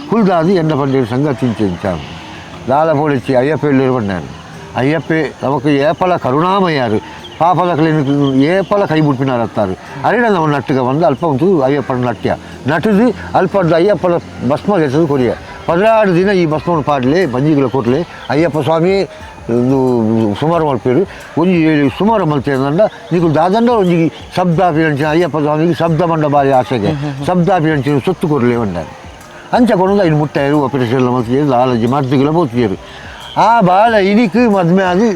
ಕುಲ್ದಾದು ಎನ್ನ ಪಂಡೇರು ಸಂಘ ತಿಂಚ ದಾಳ ಪೋಡಿಚ್ಚಿ ಅಯ್ಯಪ್ಪ ಎಳ್ಳೂರು ಪಂಡಾರು. ಅಯ್ಯಪ್ಪೆ ನಮಕ್ ಏಪಲ ಕರುಣಾಮಯ್ಯಾರು, ಪಾಪದ ಕಲಿನ ಏಪಲ ಕೈ ಮುಟ್ಪಿನಾರು ಅತ್ತಾರೆ. ಅರಿಡ ನಮ್ಮ ನಟ್ಟುಗ ಬಂದು ಅಲ್ಪ ಉಂಟು ಅಯ್ಯಪ್ಪನ ನಟ್ಯ ನಟದು ಅಲ್ಪ ಅಯ್ಯಪ್ಪನ ಭಸ್ಮ ಎಸದು ಕೊರಿಯ 16 ದಿನ ಈ ಭಸ್ಮವನ್ನು ಪಾಡಲಿ ಬಂಜಿಗಳ ಕೊಡಲಿ ಅಯ್ಯಪ್ಪ ಸ್ವಾಮಿ ಸುಮಾರು ಮಲ್ಪೇರು ಒಂಜಿ ಸುಮಾರು ಮಲ್ತೇರಂಡ ನೀಕು ದಾದಂಡ ಒಂಜಿ ಶಬ್ದಾಪಿ ಅಯ್ಯಪ್ಪ ಸ್ವಾಮಿಗೆ ಶಬ್ದ ಮಂಡ ಬಾರಿ ಆಸೆಗೆ ಶಬ್ದಾಪಿ ಸೊತ್ತು ಕೊಡಲಿ ಒಂದಾರೆ ಅಂಚ ಕೊಡೋದು ಐದು ಮುಟ್ಟಾಯರು ಆಪರೇಷನ್ ಮಲ್ತಿಯರು ಲಾಲಜಿ ಮದ್ದುಗಳ ಬೋತಿಯರು. ಆ ಬಾಳ ಇಡಿಕ್ ಮದುವೆ ಆಗಿ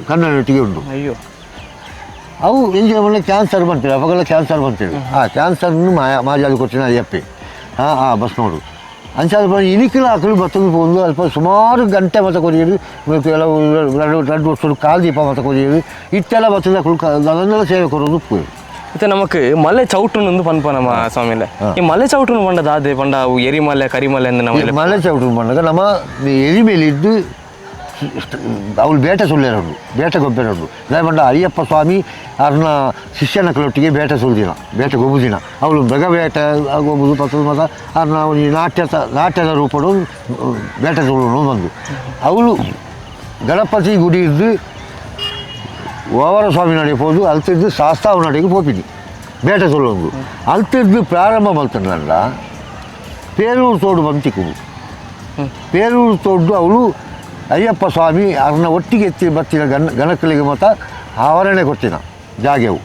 ಕನ್ನಡೊಟ್ಟಿಗೆ ಉಂಟು. ಅಯ್ಯೋ ಅವು ಎಂಜಿನ ಮನೆ ಕ್ಯಾನ್ಸರ್ ಬಂತೇಳಿ ಅವಾಗೆಲ್ಲ ಕ್ಯಾನ್ಸರ್ ಬಂತೇಳಿ ಆ ಕ್ಯಾನ್ಸರ್ನು ಮಾಜಾದು ಕೊಟ್ಟಿನ ಅಯ್ಯಪ್ಪೆ ಹಾಂ ಹಾಂ ಬಸ್ ನೋಡು ಅಂಚಾದ ಇನಿಕಲ ಅಕಲು ಬತ್ತದು ಪೋಂದು ಅಲ್ಪ ಸುಮಾರು ಗಂಟೆ ಮತ ಕೊರಿಯರು ಕೆಲವು 2 ವರ್ಷ ಕಾಲು ದೀಪ ಮತ ಕೊರಿಯರು ಇತ್ತೆಲ್ಲ ಬತ್ತದ ಅಕಲು ಅದನ್ನೆಲ್ಲ ಸೇವೆ ಕೊರೋದು ಉಪ್ಪು. ಮತ್ತೆ ನಮಕ್ ಮಲೆ ಚೌಟು ಪನ್ಪ ನಮ್ಮ ಸ್ವಾಮಿಲೆ ಈ ಮಲೆ ಚೌಟು ಪಂಡ ದಾದೆ ಪಂಡ ಅವು ಎರಿಮಲೆ ಕರಿಮಲೆ ಅಂದ್ ನಮ್ಮ ಮಲೆ ಚೌಟು ಪಂಡಗ ನಮ್ಮ ಎರಿಮೇಲೆ ಇದ್ದು ಅವಳು ಬೇಟೆ ಸೊಲ್ಲೇರರು ಬೇಟೆ ಗೊಬ್ಬರರು ಪಂಡ ಅಯ್ಯಪ್ಪ ಸ್ವಾಮಿ ಅವ್ರನ್ನ ಶಿಷ್ಯನಕಲೊಟ್ಟಿಗೆ ಬೇಟೆ ಸುಲ್ದಿನ ಬೇಟೆ ಗೊಬ್ಬುದಿನ ಅವಳು ಬೆಗ ಬೇಟೆ ಗೊಬ್ಬುದು ಪತ್ತದ ಮತ ಅವ್ರನ್ನ ಈ ನಾಟ್ಯದ ರೂಪಡು ಬೇಟೆ ಸುಳ್ಳು ಬಂದು ಅವಳು ಗಣಪತಿ ಗುಡಿ ಇದ್ದು ಓವರ ಸ್ವಾಮಿ ನಡೆಗೆ ಹೋದು ಅಲ್ತಿದ್ದು ಶಾಸ್ತಾವ ನಡೆಗೆ ಪೋಪಿನಿ ಬೇಟೆ ಸೊಲ್ಲೊಂದು ಅಲ್ತಿದ್ದು ಪ್ರಾರಂಭ ಮಲ್ತನಲ್ಲ ಪೇರೂರು ತೋಡು ಬಂತಿಕ್ಕು ಪೇರೂರು ತೋಡು ಅವಳು ಅಯ್ಯಪ್ಪ ಸ್ವಾಮಿ ಅವ್ರನ್ನ ಒಟ್ಟಿಗೆ ಎತ್ತಿ ಬತ್ತಿನ ಗಣಕಲಿಗೆ ಮತ ಆವರಣೆ ಕೊಟ್ಟಿನ ಜಾಗೆವು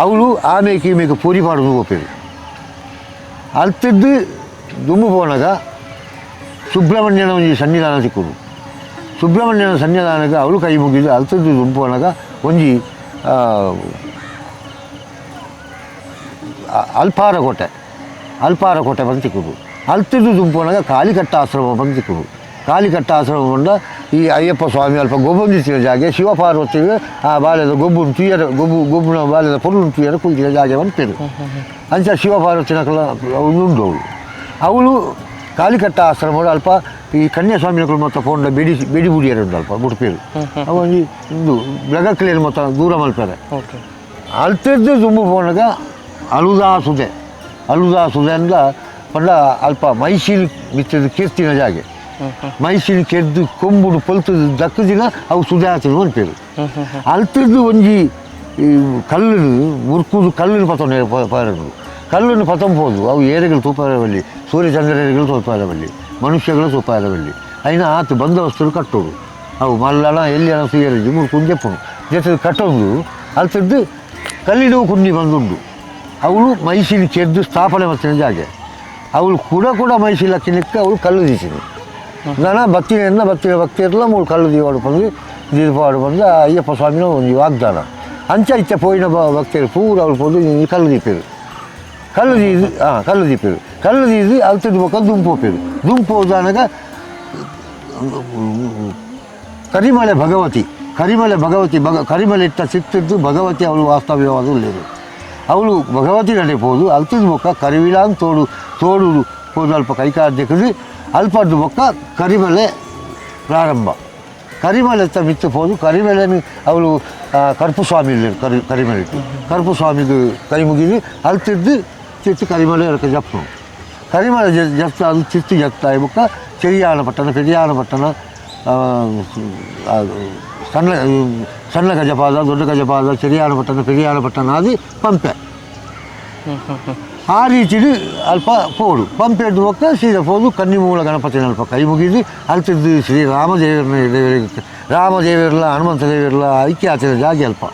ಅವಳು ಆಮೇಕೆ ಈಮೇಕೆ ಪೂರಿ ಮಾಡೋದು ಹೋಗ್ತೀವಿ ಅಲ್ತಿದ್ದು ದುಮ್ಮು ಪೋನಾಗ ಸುಬ್ರಹ್ಮಣ್ಯನ ಒಂಜಿ ಸನ್ನಿಧಾನ ಸಿಕ್ಕುದು. ಸುಬ್ರಹ್ಮಣ್ಯನ ಸನ್ನಿಧಾನಕ್ಕೆ ಅವಳು ಕೈ ಮುಗಿದು ಅಲ್ತಿದ್ದು ದುಂಬು ಪೋನಾಗ ಒಂಜಿ ಅಲ್ಪಾರ ಕೋಟೆ, ಅಲ್ಪಾರ ಕೋಟೆ ಬಂದು ಸಿಕ್ಕುದು. ಅಲ್ತಿದ್ದು ದುಂಬು ಪೋನಾಗ ಕಾಲಿಕಟ್ಟ ಆಶ್ರಮ ಬಂದು ಸಿಕ್ಕುದು. ಕಾಲಿಕಟ್ಟ ಆಶ್ರಮ ಬಂದ ಈ ಅಯ್ಯಪ್ಪ ಸ್ವಾಮಿ ಅಲ್ಪ ಗೊಬ್ಬೊಂದಿತ್ತಿನ ಜಾಗೆ ಶಿವಪಾರ್ವತಿಗೆ ಆ ಬಾಲ್ಯದ ಗೊಬ್ಬು ತುಯ್ಯರ ಗೊಬ್ಬು ಗೊಬ್ಬನ ಬಾಲ್ಯದ ಪೊರ್ಲು ತುಯ್ಯರ ಕುಲ್ತಿನ ಜಾಗೆ ಬಂತೇರು ಅಂಚ ಶಿವಪಾರ್ವತಿನ ಕಲ ಉಂಡು ಅವಳು ಅವಳು ಕಾಲಿಕಟ್ಟ ಆಶ್ರಮ ಅಲ್ಪ ಈ ಕನ್ಯಾಸ್ವಾಮಿನಕಲು ಮೊತ್ತ ಪೋಂಡ ಬೆಡಿ ಬೆಡಿ ಬುಡಿಯರು ಉಂಡು ಅಲ್ಪ ಮುಟ್ಪೇರು ಅವು ಒಂಜಿ ಇಂದು ಬೆಗಕ್ಲೇನು ಮೊತ್ತ ದೂರ ಮಲ್ಪರೆ. ಅಲ್ತಿದ್ದು ದುಂಬು ಪೋನಾಗ ಅಲುದಾ ಸುದೆ, ಅಲುದಾ ಸುದೆ ಅಂದ ಪಂಡ ಅಲ್ಪ ಮೈಸೂರು ಮಿತ್ತದ ಕೀರ್ತಿನ ಜಾಗೆ ಮೈಸೂರು ಕೆದ್ದು ಕೊಂಬುಡು ಪೊಲ್ತದ ದಕ್ಕ ದಿನ ಅವು ಸುದೆ ಆತದ ಪನ್ಪೇರು. ಅಲ್ತಿದ್ದು ಒಂಜಿ ಈ ಕಲ್ಲುನು ಮುರ್ಕುದು ಕಲ್ಲುನು ಪತೊಂಡು ಪಾರದು ಕಲ್ಲನ್ನು ಪತೊಂಬೋದು ಅವು ಏರೆಗಳು ತೂಪಾರವಲ್ಲಿ ಸೂರ್ಯಚಂದ್ರಗಳು ತೋಪಾರವಲ್ಲಿ ಮನುಷ್ಯಗಳು ತೂಪಾರವಲ್ಲಿ ಐನ ಆತು ಬಂದೋಬಸ್ತರು ಕಟ್ಟೋಡು ಅವು ಮಲ್ಲಣ ಎಲ್ಲಿ ಹಣ ಸುಯರಿಜಿ ಮುರ್ಕುಂದು ಜೆಪ್ಪುನು ಜೊತೆ ಕಟ್ಟೊಂದು ಅಲ್ತಿದ್ದು ಕಲ್ಲಿಡುವ ಕುಂಡಿ ಬಂದುಂಡು. ಅವಳು ಮೈಸೂರು ಕೆದ್ದು ಸ್ಥಾಪನೆ ಮಾಡ್ತಿನ ಜಾಗೆ ಅವಳು ಕೂಡ ಕೂಡ ಮೈಸೂರು ಹಾಕಿನಕ್ಕೆ ಅವಳು ಕಲ್ಲು ದೀಸಿನಿ ನಾನು ಬತ್ತಿನ ಎನ್ನ ಬತ್ತಿನ ಭಕ್ತಿಯರ್ಲ ಮೂರು ಕಲ್ಲು ದೀವಾಡು ಬಂದು ದೀಪಾಡು ಬಂದು ಅಯ್ಯಪ್ಪ ಸ್ವಾಮಿನ ಒಂದು ವಾಗ್ದಾನ ಅಂಚ ಇತ್ತೆ ಪೋಯಿನ ಭಕ್ತಿಯರು ಪೂರ ಅವಳು ಪೋದು ಕಲ್ಲು ದೀಪೇರು ಕಲ್ಲು ದೀದು ಹಾಂ ಕಲ್ಲು ದೀಪೇರು ಕಲ್ಲು ದೀದು ಅಲ್ತಿದ್ದು ಬೊಕ್ಕ ದುಂಪು ಹೋಪೇರು ದುಂಪು ಹೋದಾನಗ ಕರಿಮಲೆ ಭಗವತಿ, ಕರಿಮಲೆ ಭಗವತಿ ಕರಿಮಲೆ ಇಟ್ಟ ಸಿಕ್ತಿದ್ದು ಭಗವತಿ ಅವಳು ವಾಸ್ತವ್ಯವಾದ ಉಳ್ಳೇರು ಅವಳು ಭಗವತಿ ನಡೆಪೋದು ಅಲ್ತಿದ್ದು ಬೊಕ್ಕ ಕರಿವಿಳಾನ್ ತೋಡು ತೋಡು ಪೋದು ಅಲ್ಪ ಕೈಕಾರ್ಯಕ್ಕಿದು ಅಲ್ಪದ್ದು ಬೊಕ್ಕ ಕರಿಮಲೆ ಪ್ರಾರಂಭ ಕರಿಮಲೆ ಮಿತ್ತು ಪೋದು ಕರಿಮಲೆ ಅವಳು ಕರುಪು ಸ್ವಾಮಿ ಇಲ್ಲೇರು ಕರಿಮಲೆ ಕರುಪು ಸ್ವಾಮಿಗೆ ಕೈ ಮುಗಿದು ಅಲ್ತಿದ್ದು ಚಿತ್ತು ಕರಿಮಲೆ ಜಪ್ಪು ಕರಿಮಲೆ ಜಪ್ತ ಅದು ಚಿತ್ತು ಜಪ್ತ ಬೊಕ್ಕ ಚೆರಿಯಾನ ಪಟ್ಟಣ ಪೆರಿಯಾನ ಪಟ್ಟಣ ಸಣ್ಣ ಸಣ್ಣ ಗಜಪಾದ ದೊಡ್ಡ ಗಜಪಾದ ಚೆರಿಯಾನ ಪಟ್ಟಣ ಪೆರಿಯಾನ ಪಟ್ಟಣ ಅದು ಪಂಪೆ ಆ ರೀತಿದು ಅಲ್ಪ ಪೋಡು ಪಂಪೆ ಬೊಕ್ಕ ಸೀದಾ ಪೋದು ಕನ್ನಿಮೂಲ ಗಣಪತಿನ ಅಲ್ಪ ಕೈ ಮುಗಿದು ಅಲ್ತಿದ್ದು ಶ್ರೀ ರಾಮದೇವರನ್ನ ದೇವರಿಗೆ ರಾಮದೇವರ್ಲ ಹನುಮಂತ ದೇವರ್ಲ ಐಕ್ಯ ಆತಿನ ಜಾಗೆ ಅಲ್ಪ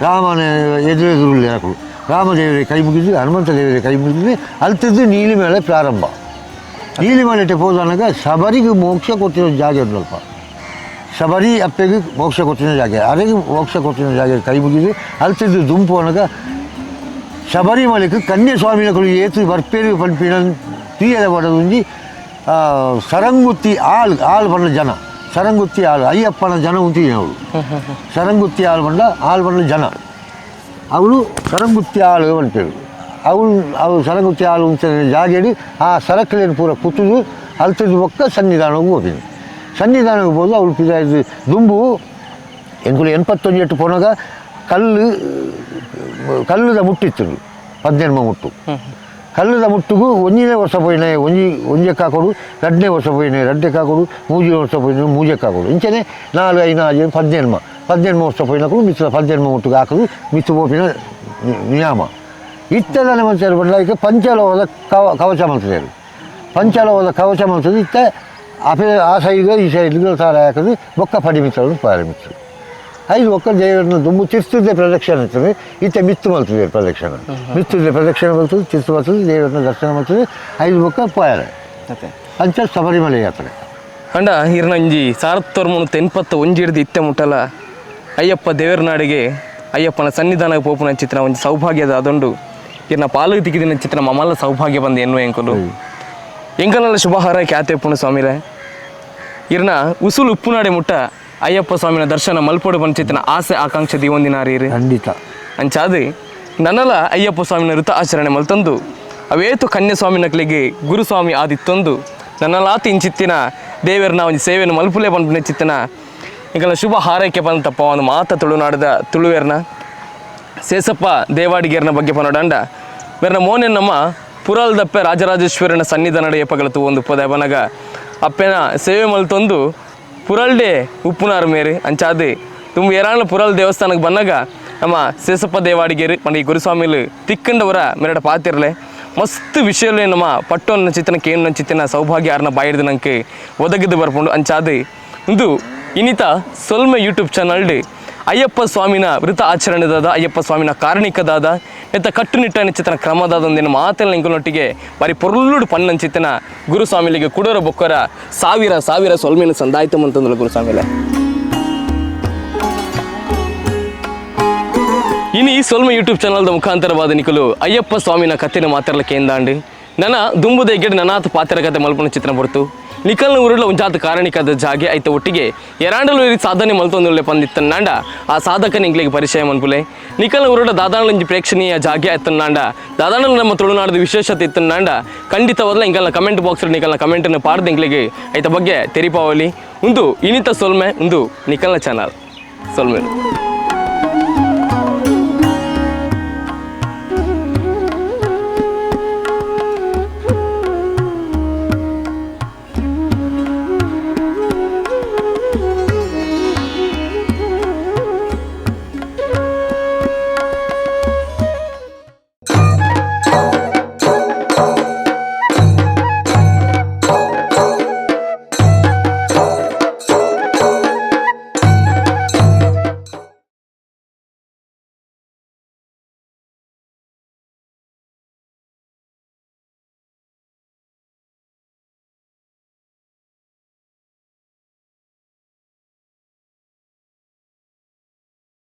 ರಾಮನ ಎದುರು ಎದುರು ಅಕಲು ರಾಮದೇವರಿಗೆ ಕೈ ಮುಗಿದು ಹನುಮಂತ ದೇವರಿಗೆ ಕೈ ಮುಗಿದು ಅಲ್ತಿದ್ದು ನೀಲಿಮಲೆ ಪ್ರಾರಂಭ. ನೀಲಿಮಲೆಟೆ ಪೋದನಗ ಶಬರಿಗೆ ಮೋಕ್ಷ ಕೊಟ್ಟಿರೋ ಜಾಗ ಸ್ವಲ್ಪ ಶಬರಿ ಅಪ್ಪೆಗೆ ಮೋಕ್ಷ ಕೊಟ್ಟಿನ ಜಾಗ, ಅರೆಗೆ ಮೋಕ್ಷ ಕೊಟ್ಟಿನ ಜಾಗ ಕೈ ಮುಗಿದು ಅಲ್ತಿದ್ದು ದುಂಪು ಅನಗ ಶಬರಿಮಲೆಗೆ ಕನ್ಯಾಸ್ವಾಮಿನ ಕೊಡು ಏತು ಬರ್ಪೇರು ಪನ್ಪಿನ ತೀಯದ ಬಡದುಂಜಿ ಸರಂಗುತ್ತಿ ಆಳ್ ಆಳ್ ಬಣ್ಣ ಜನ, ಸರಂಗುತ್ತಿ ಆಳು ಅಯ್ಯಪ್ಪನ ಜನ ಉಂತಿ ಅವಳು. ಸರಂಗುತ್ತಿ ಆಳು ಬಂಡ ಆಳು ಬಣ್ಣ ಜನ ಅವಳು ಸರಂಗುತ್ತಿ ಆಳು ಪನ್ಪೇರು ಅವಳು. ಅವಳು ಸರಂಗುತ್ತಿ ಆಳು ಉಂತ ಜಾಗೆಡು ಆ ಸರಕಲೇನು ಪೂರ ಕುತ್ತುದು ಅಲ್ತದ್ದು ಬೊಕ್ಕ ಸನ್ನಿಧಾನಕ್ಕೆ ಹೋಗಿನಿ. ಸನ್ನಿಧಾನಕ್ಕೆ ಹೋದು ಅವಳು ಪಿದಾಯ್ದು ದುಂಬು ಎಂಕುಲು 81 ಪೋನಾಗ ಕಲ್ಲು ಕಲ್ಲುದ ಮುಟ್ಟಿತ್ತು 18 ಮುಟ್ಟು. ಕಲ್ಲುದ ಮುಟ್ಟುಗು ಒಂಜಿನೇ ವರ್ಷ ಪೋಯಿನ ಒಂಜಿ ಒಂಜೆಕ್ಕೆ ಹಾಕೋಡು, 2ನೇ ವರ್ಷ ಪೋಯಿನ 2ಕ್ಕೆ ಹಾಕೋಡು, 3ನೇ ವರ್ಷ ಪೋಯಿನ 3ಕ್ಕೆ ಹಾಕೋಡು. ಇಂಚನೆ 4 5 6 18 18 ವರ್ಷ ಪೋಯಿನಕುಲು ಮಿತ್ರ 18 ಮುಟ್ಟುಗೆ ಹಾಕೋದು ಮಿತ್ತು ಪೋಪಿನ ನಿಯಮ. ಇತ್ತದಾನೆ ಮನುಷ್ಯರು ಬಂದ ಈಗ ಪಂಚಲೋಹದ ಕವಚ ಮಲ್ತಿದ್ದಾರೆ. ಪಂಚಲೋಹದ ಕವಚ ಮಲ್ತದೆ ಇತ್ತ ಅಪೆ ಆ ಸೈಡ್ಗೆ ಈ ಸೈಡ್ಗೆ ಸಾರ ಹಾಕೋದು ಬೊಕ್ಕ ಪಡಿಮಿತ್ರರು ಪಾರಮಿತ್ರ ಐದು ಒಕ್ಕ ದೇವರನ್ನ ದುಂಬು ತಿರ್ತದೆ ಪ್ರದಕ್ಷಿಣೆ ಇರ್ತದೆ. ಇತ್ತ ಮಿತ್ತು ಮಲ್ತದೆ ಪ್ರದಕ್ಷಿಣೆ, ಮಿತ್ತದೆ ಪ್ರದಕ್ಷಿಣೆ ಬರ್ತದೆ, ತಿರ್ತು ಬರ್ತದೆ, ದೇವರನ್ನ ದರ್ಶನ ಮಾಡ್ತದೆ. ಐದು ಒಕ್ಕ ಪಾಯರ ಅಂಚ ಶಬರಿಮಲೆ ಯಾತ್ರೆ. ಅಂಡ ಇರ್ನಂಜಿ 1981 ಹಿಡ್ದು ಇತ್ತೆ ಮುಟ್ಟಲ ಅಯ್ಯಪ್ಪ ದೇವರನಾಡಿಗೆ ಅಯ್ಯಪ್ಪನ ಸನ್ನಿಧಾನಕ್ಕೆ ಪೋಪುನ ಚಿತ್ರ ಒಂಜಿ ಸೌಭಾಗ್ಯದ ಅದೊಂಡು ಇರ್ನ ಪಾಲು ತಿಕ್ಕಿದಿನ ಚಿತ್ರ ಮಮಲ್ಲ ಸೌಭಾಗ್ಯ ಬಂದು ಎನ್ನುವ ಎಂಕುಲು ಎಂಕಲ್ನೆಲ್ಲ ಶುಭ ಹಾರೈಕೆ ಆತೆಪ್ಪುನ ಸ್ವಾಮಿಲೆ. ಇರ್ನ ಉಸುಲು ಉಪ್ಪುನಾಡೆ ಮುಟ್ಟ ಅಯ್ಯಪ್ಪ ಸ್ವಾಮಿನ ದರ್ಶನ ಮಲ್ಪೊಡು ಬಂಚಿತ್ತಿನ ಆಸೆ ಆಕಾಂಕ್ಷೆ ದೀವೊಂದಿನಾರೀರು. ಖಂಡಿತ. ಅಂಚಾದು ನನ್ನಲ ಅಯ್ಯಪ್ಪ ಸ್ವಾಮಿನ ಋತ ಆಚರಣೆ ಮಲ್ತಂದು ಅವೇತು ಕನ್ಯಾಸ್ವಾಮಿ ನಕ್ಲಿಗೆ ಗುರುಸ್ವಾಮಿ ಆದಿತ್ತೊಂದು ನನ್ನಲಾತಿ ಇಂಚಿತ್ತಿನ ದೇವರನ್ನ ಒಂಜಿ ಸೇವೆಯನ್ನು ಮಲ್ಪುಲೆ ಪನ್ಪಿನ ಚಿತ್ತಿನ ಎಂಕಲ್ನ ಶುಭ ಹಾರೈಕೆ ಬಂತಪ್ಪ ಒಂದು ಮಾತ ತುಳುನಾಡದ ತುಳುವೇರ್ನ ಸೇಸಪ್ಪ ದೇವಾಡಿಗೇರ್ನ ಬಗ್ಗೆ ಪನೋಡಂಡ ಬೇರ್ನ ಮೋನೆ ನಮ್ಮ ಪುರಲ್ದಪ್ಪೆ ರಾಜರಾಜೇಶ್ವರನ ಸನ್ನಿಧಾನಡ ಏಪಗಲ ಒಂದು ಪದ ಬನಗ ಅಪ್ಪೆನ ಸೇವೆ ಮಲ್ತೊಂದು ಪುರಲ್ಡೆ ಉಪ್ಪುನಾರು ಮೇರು ಅಂಚಾದು ತುಂಬ ಏರಾಣ ಪುರಲ್ ದೇವಸ್ಥಾನಕ್ಕೆ ಬಂದಾಗ ನಮ್ಮ ಸೇಸಪ್ಪ ದೇವಾಡಿಗೇರು ಪಂಡ ಈ ಗುರುಸ್ವಾಮಿಲು ತಿಕ್ಕಂಡವರ ಮೇರಡ ಪಾತಿರ್ಲೆ ಮಸ್ತ್ ವಿಷಯಲೇ ನಮ್ಮ ಪಟ್ಟೊನ್ನ ಚಿತ್ತನ ಕೇನ ಚಿತ್ತನ ಸೌಭಾಗ್ಯ ಆರ್ನ ಬಾಯಿಡ್ದು ನಂಗೆ ಒದಗಿದ್ದು ಬರ್ಪುಂಡು. ಅಂಚಾದು ಇಂದು ಇನ್ನಿತ ಸೊಲ್ಮೆ ಯೂಟ್ಯೂಬ್ ಚಾನಲ್ಡ್ ಅಯ್ಯಪ್ಪ ಸ್ವಾಮಿನ ವೃತ ಆಚರಣೆದಾದ ಅಯ್ಯಪ್ಪ ಸ್ವಾಮಿನ ಕಾರಣಿಕದಾದ ಎತ್ತ ಕಟ್ಟುನಿಟ್ಟಿನ ಚಿತ್ತನ ಕ್ರಮದಾದ ಒಂದಿನ ಮಾತೆಲ್ಲ ಇಂಕುಲೊಟ್ಟಿಗೆ ಬಾರಿ ಪೊರ್ಲುಡು ಪನ್ನಂಚಿತ್ತನ ಗುರುಸ್ವಾಮಿಲಿಗೆ ಕುಡೋರ ಬೊಕ್ಕರ ಸಾವಿರ ಸಾವಿರ ಸೊಲ್ಮೆನ ಸಂದಾಯ್ತು ಅಂತಂದ್ರು ಗುರುಸ್ವಾಮಿಲೆ. ಇನಿ ಸೊಲ್ಮೆ ಯೂಟ್ಯೂಬ್ ಚಾನಲ್ದ ಮುಖಾಂತರವಾದ ನಿಕಲು ಅಯ್ಯಪ್ಪ ಸ್ವಾಮಿನ ಕಥೆನ ಮಾತಾಡಲಿಕ್ಕೆ ಎಂದಾಂಡು ನನ್ನ ದುಂಬುದ ಎಗ್ಗಡೆ ನನಾಥ ಪಾತ್ರ ಕತೆ ಮಲ್ಪನ ಚಿತ್ರ ಬರ್ತು ನಿಕಲ್ನ ಊರುಡ್ಲ ಒಂಜಾತ ಕಾರಣಿಕದ ಜಾಗೆ ಐತ ಒಟ್ಟಿಗೆ ಎರಾಂಡಲು ಸಾಧನೆ ಮಲ್ತೊಂದುಳ್ಳೆ ಪಂದಿತ್ತನ್ನಾಂಡ ಆ ಸಾಧಕನ ಇಂಗ್ಲಿಗೆ ಪರಿಚಯ ಮನ್ಪುಲೆ. ನಿಕಲ್ನ ಊರುಡ ದಾದಾಣಲಂಜಿ ಪ್ರೇಕ್ಷಣೀಯ ಜಾಗೆ ಆಯ್ತನ್ನಾಂಡ ದಾದಾಣಲು ನಮ್ಮ ತುಳುನಾಡದ ವಿಶೇಷತೆ ಇತ್ತನ್ನಾಂಡ ಖಂಡಿತವಾದ್ಲ ಇಂಕಲ್ನ ಕಮೆಂಟ್ ಬಾಕ್ಸ್ ನಿಕಲ್ನ ಕಮೆಂಟನ್ನು ಪಾಡ್ದ ಇಂಗ್ಲಿಗೆ ಐತ ಬಗ್ಗೆ ತೆರಿಪಾವಲಿ. ಉಂದು ಇನಿತ ಸೊಲ್ಮೆ, ಉಂದು ನಿಕಲ್ನ ಚಾನಲ್ ಸೊಲ್ಮೆ.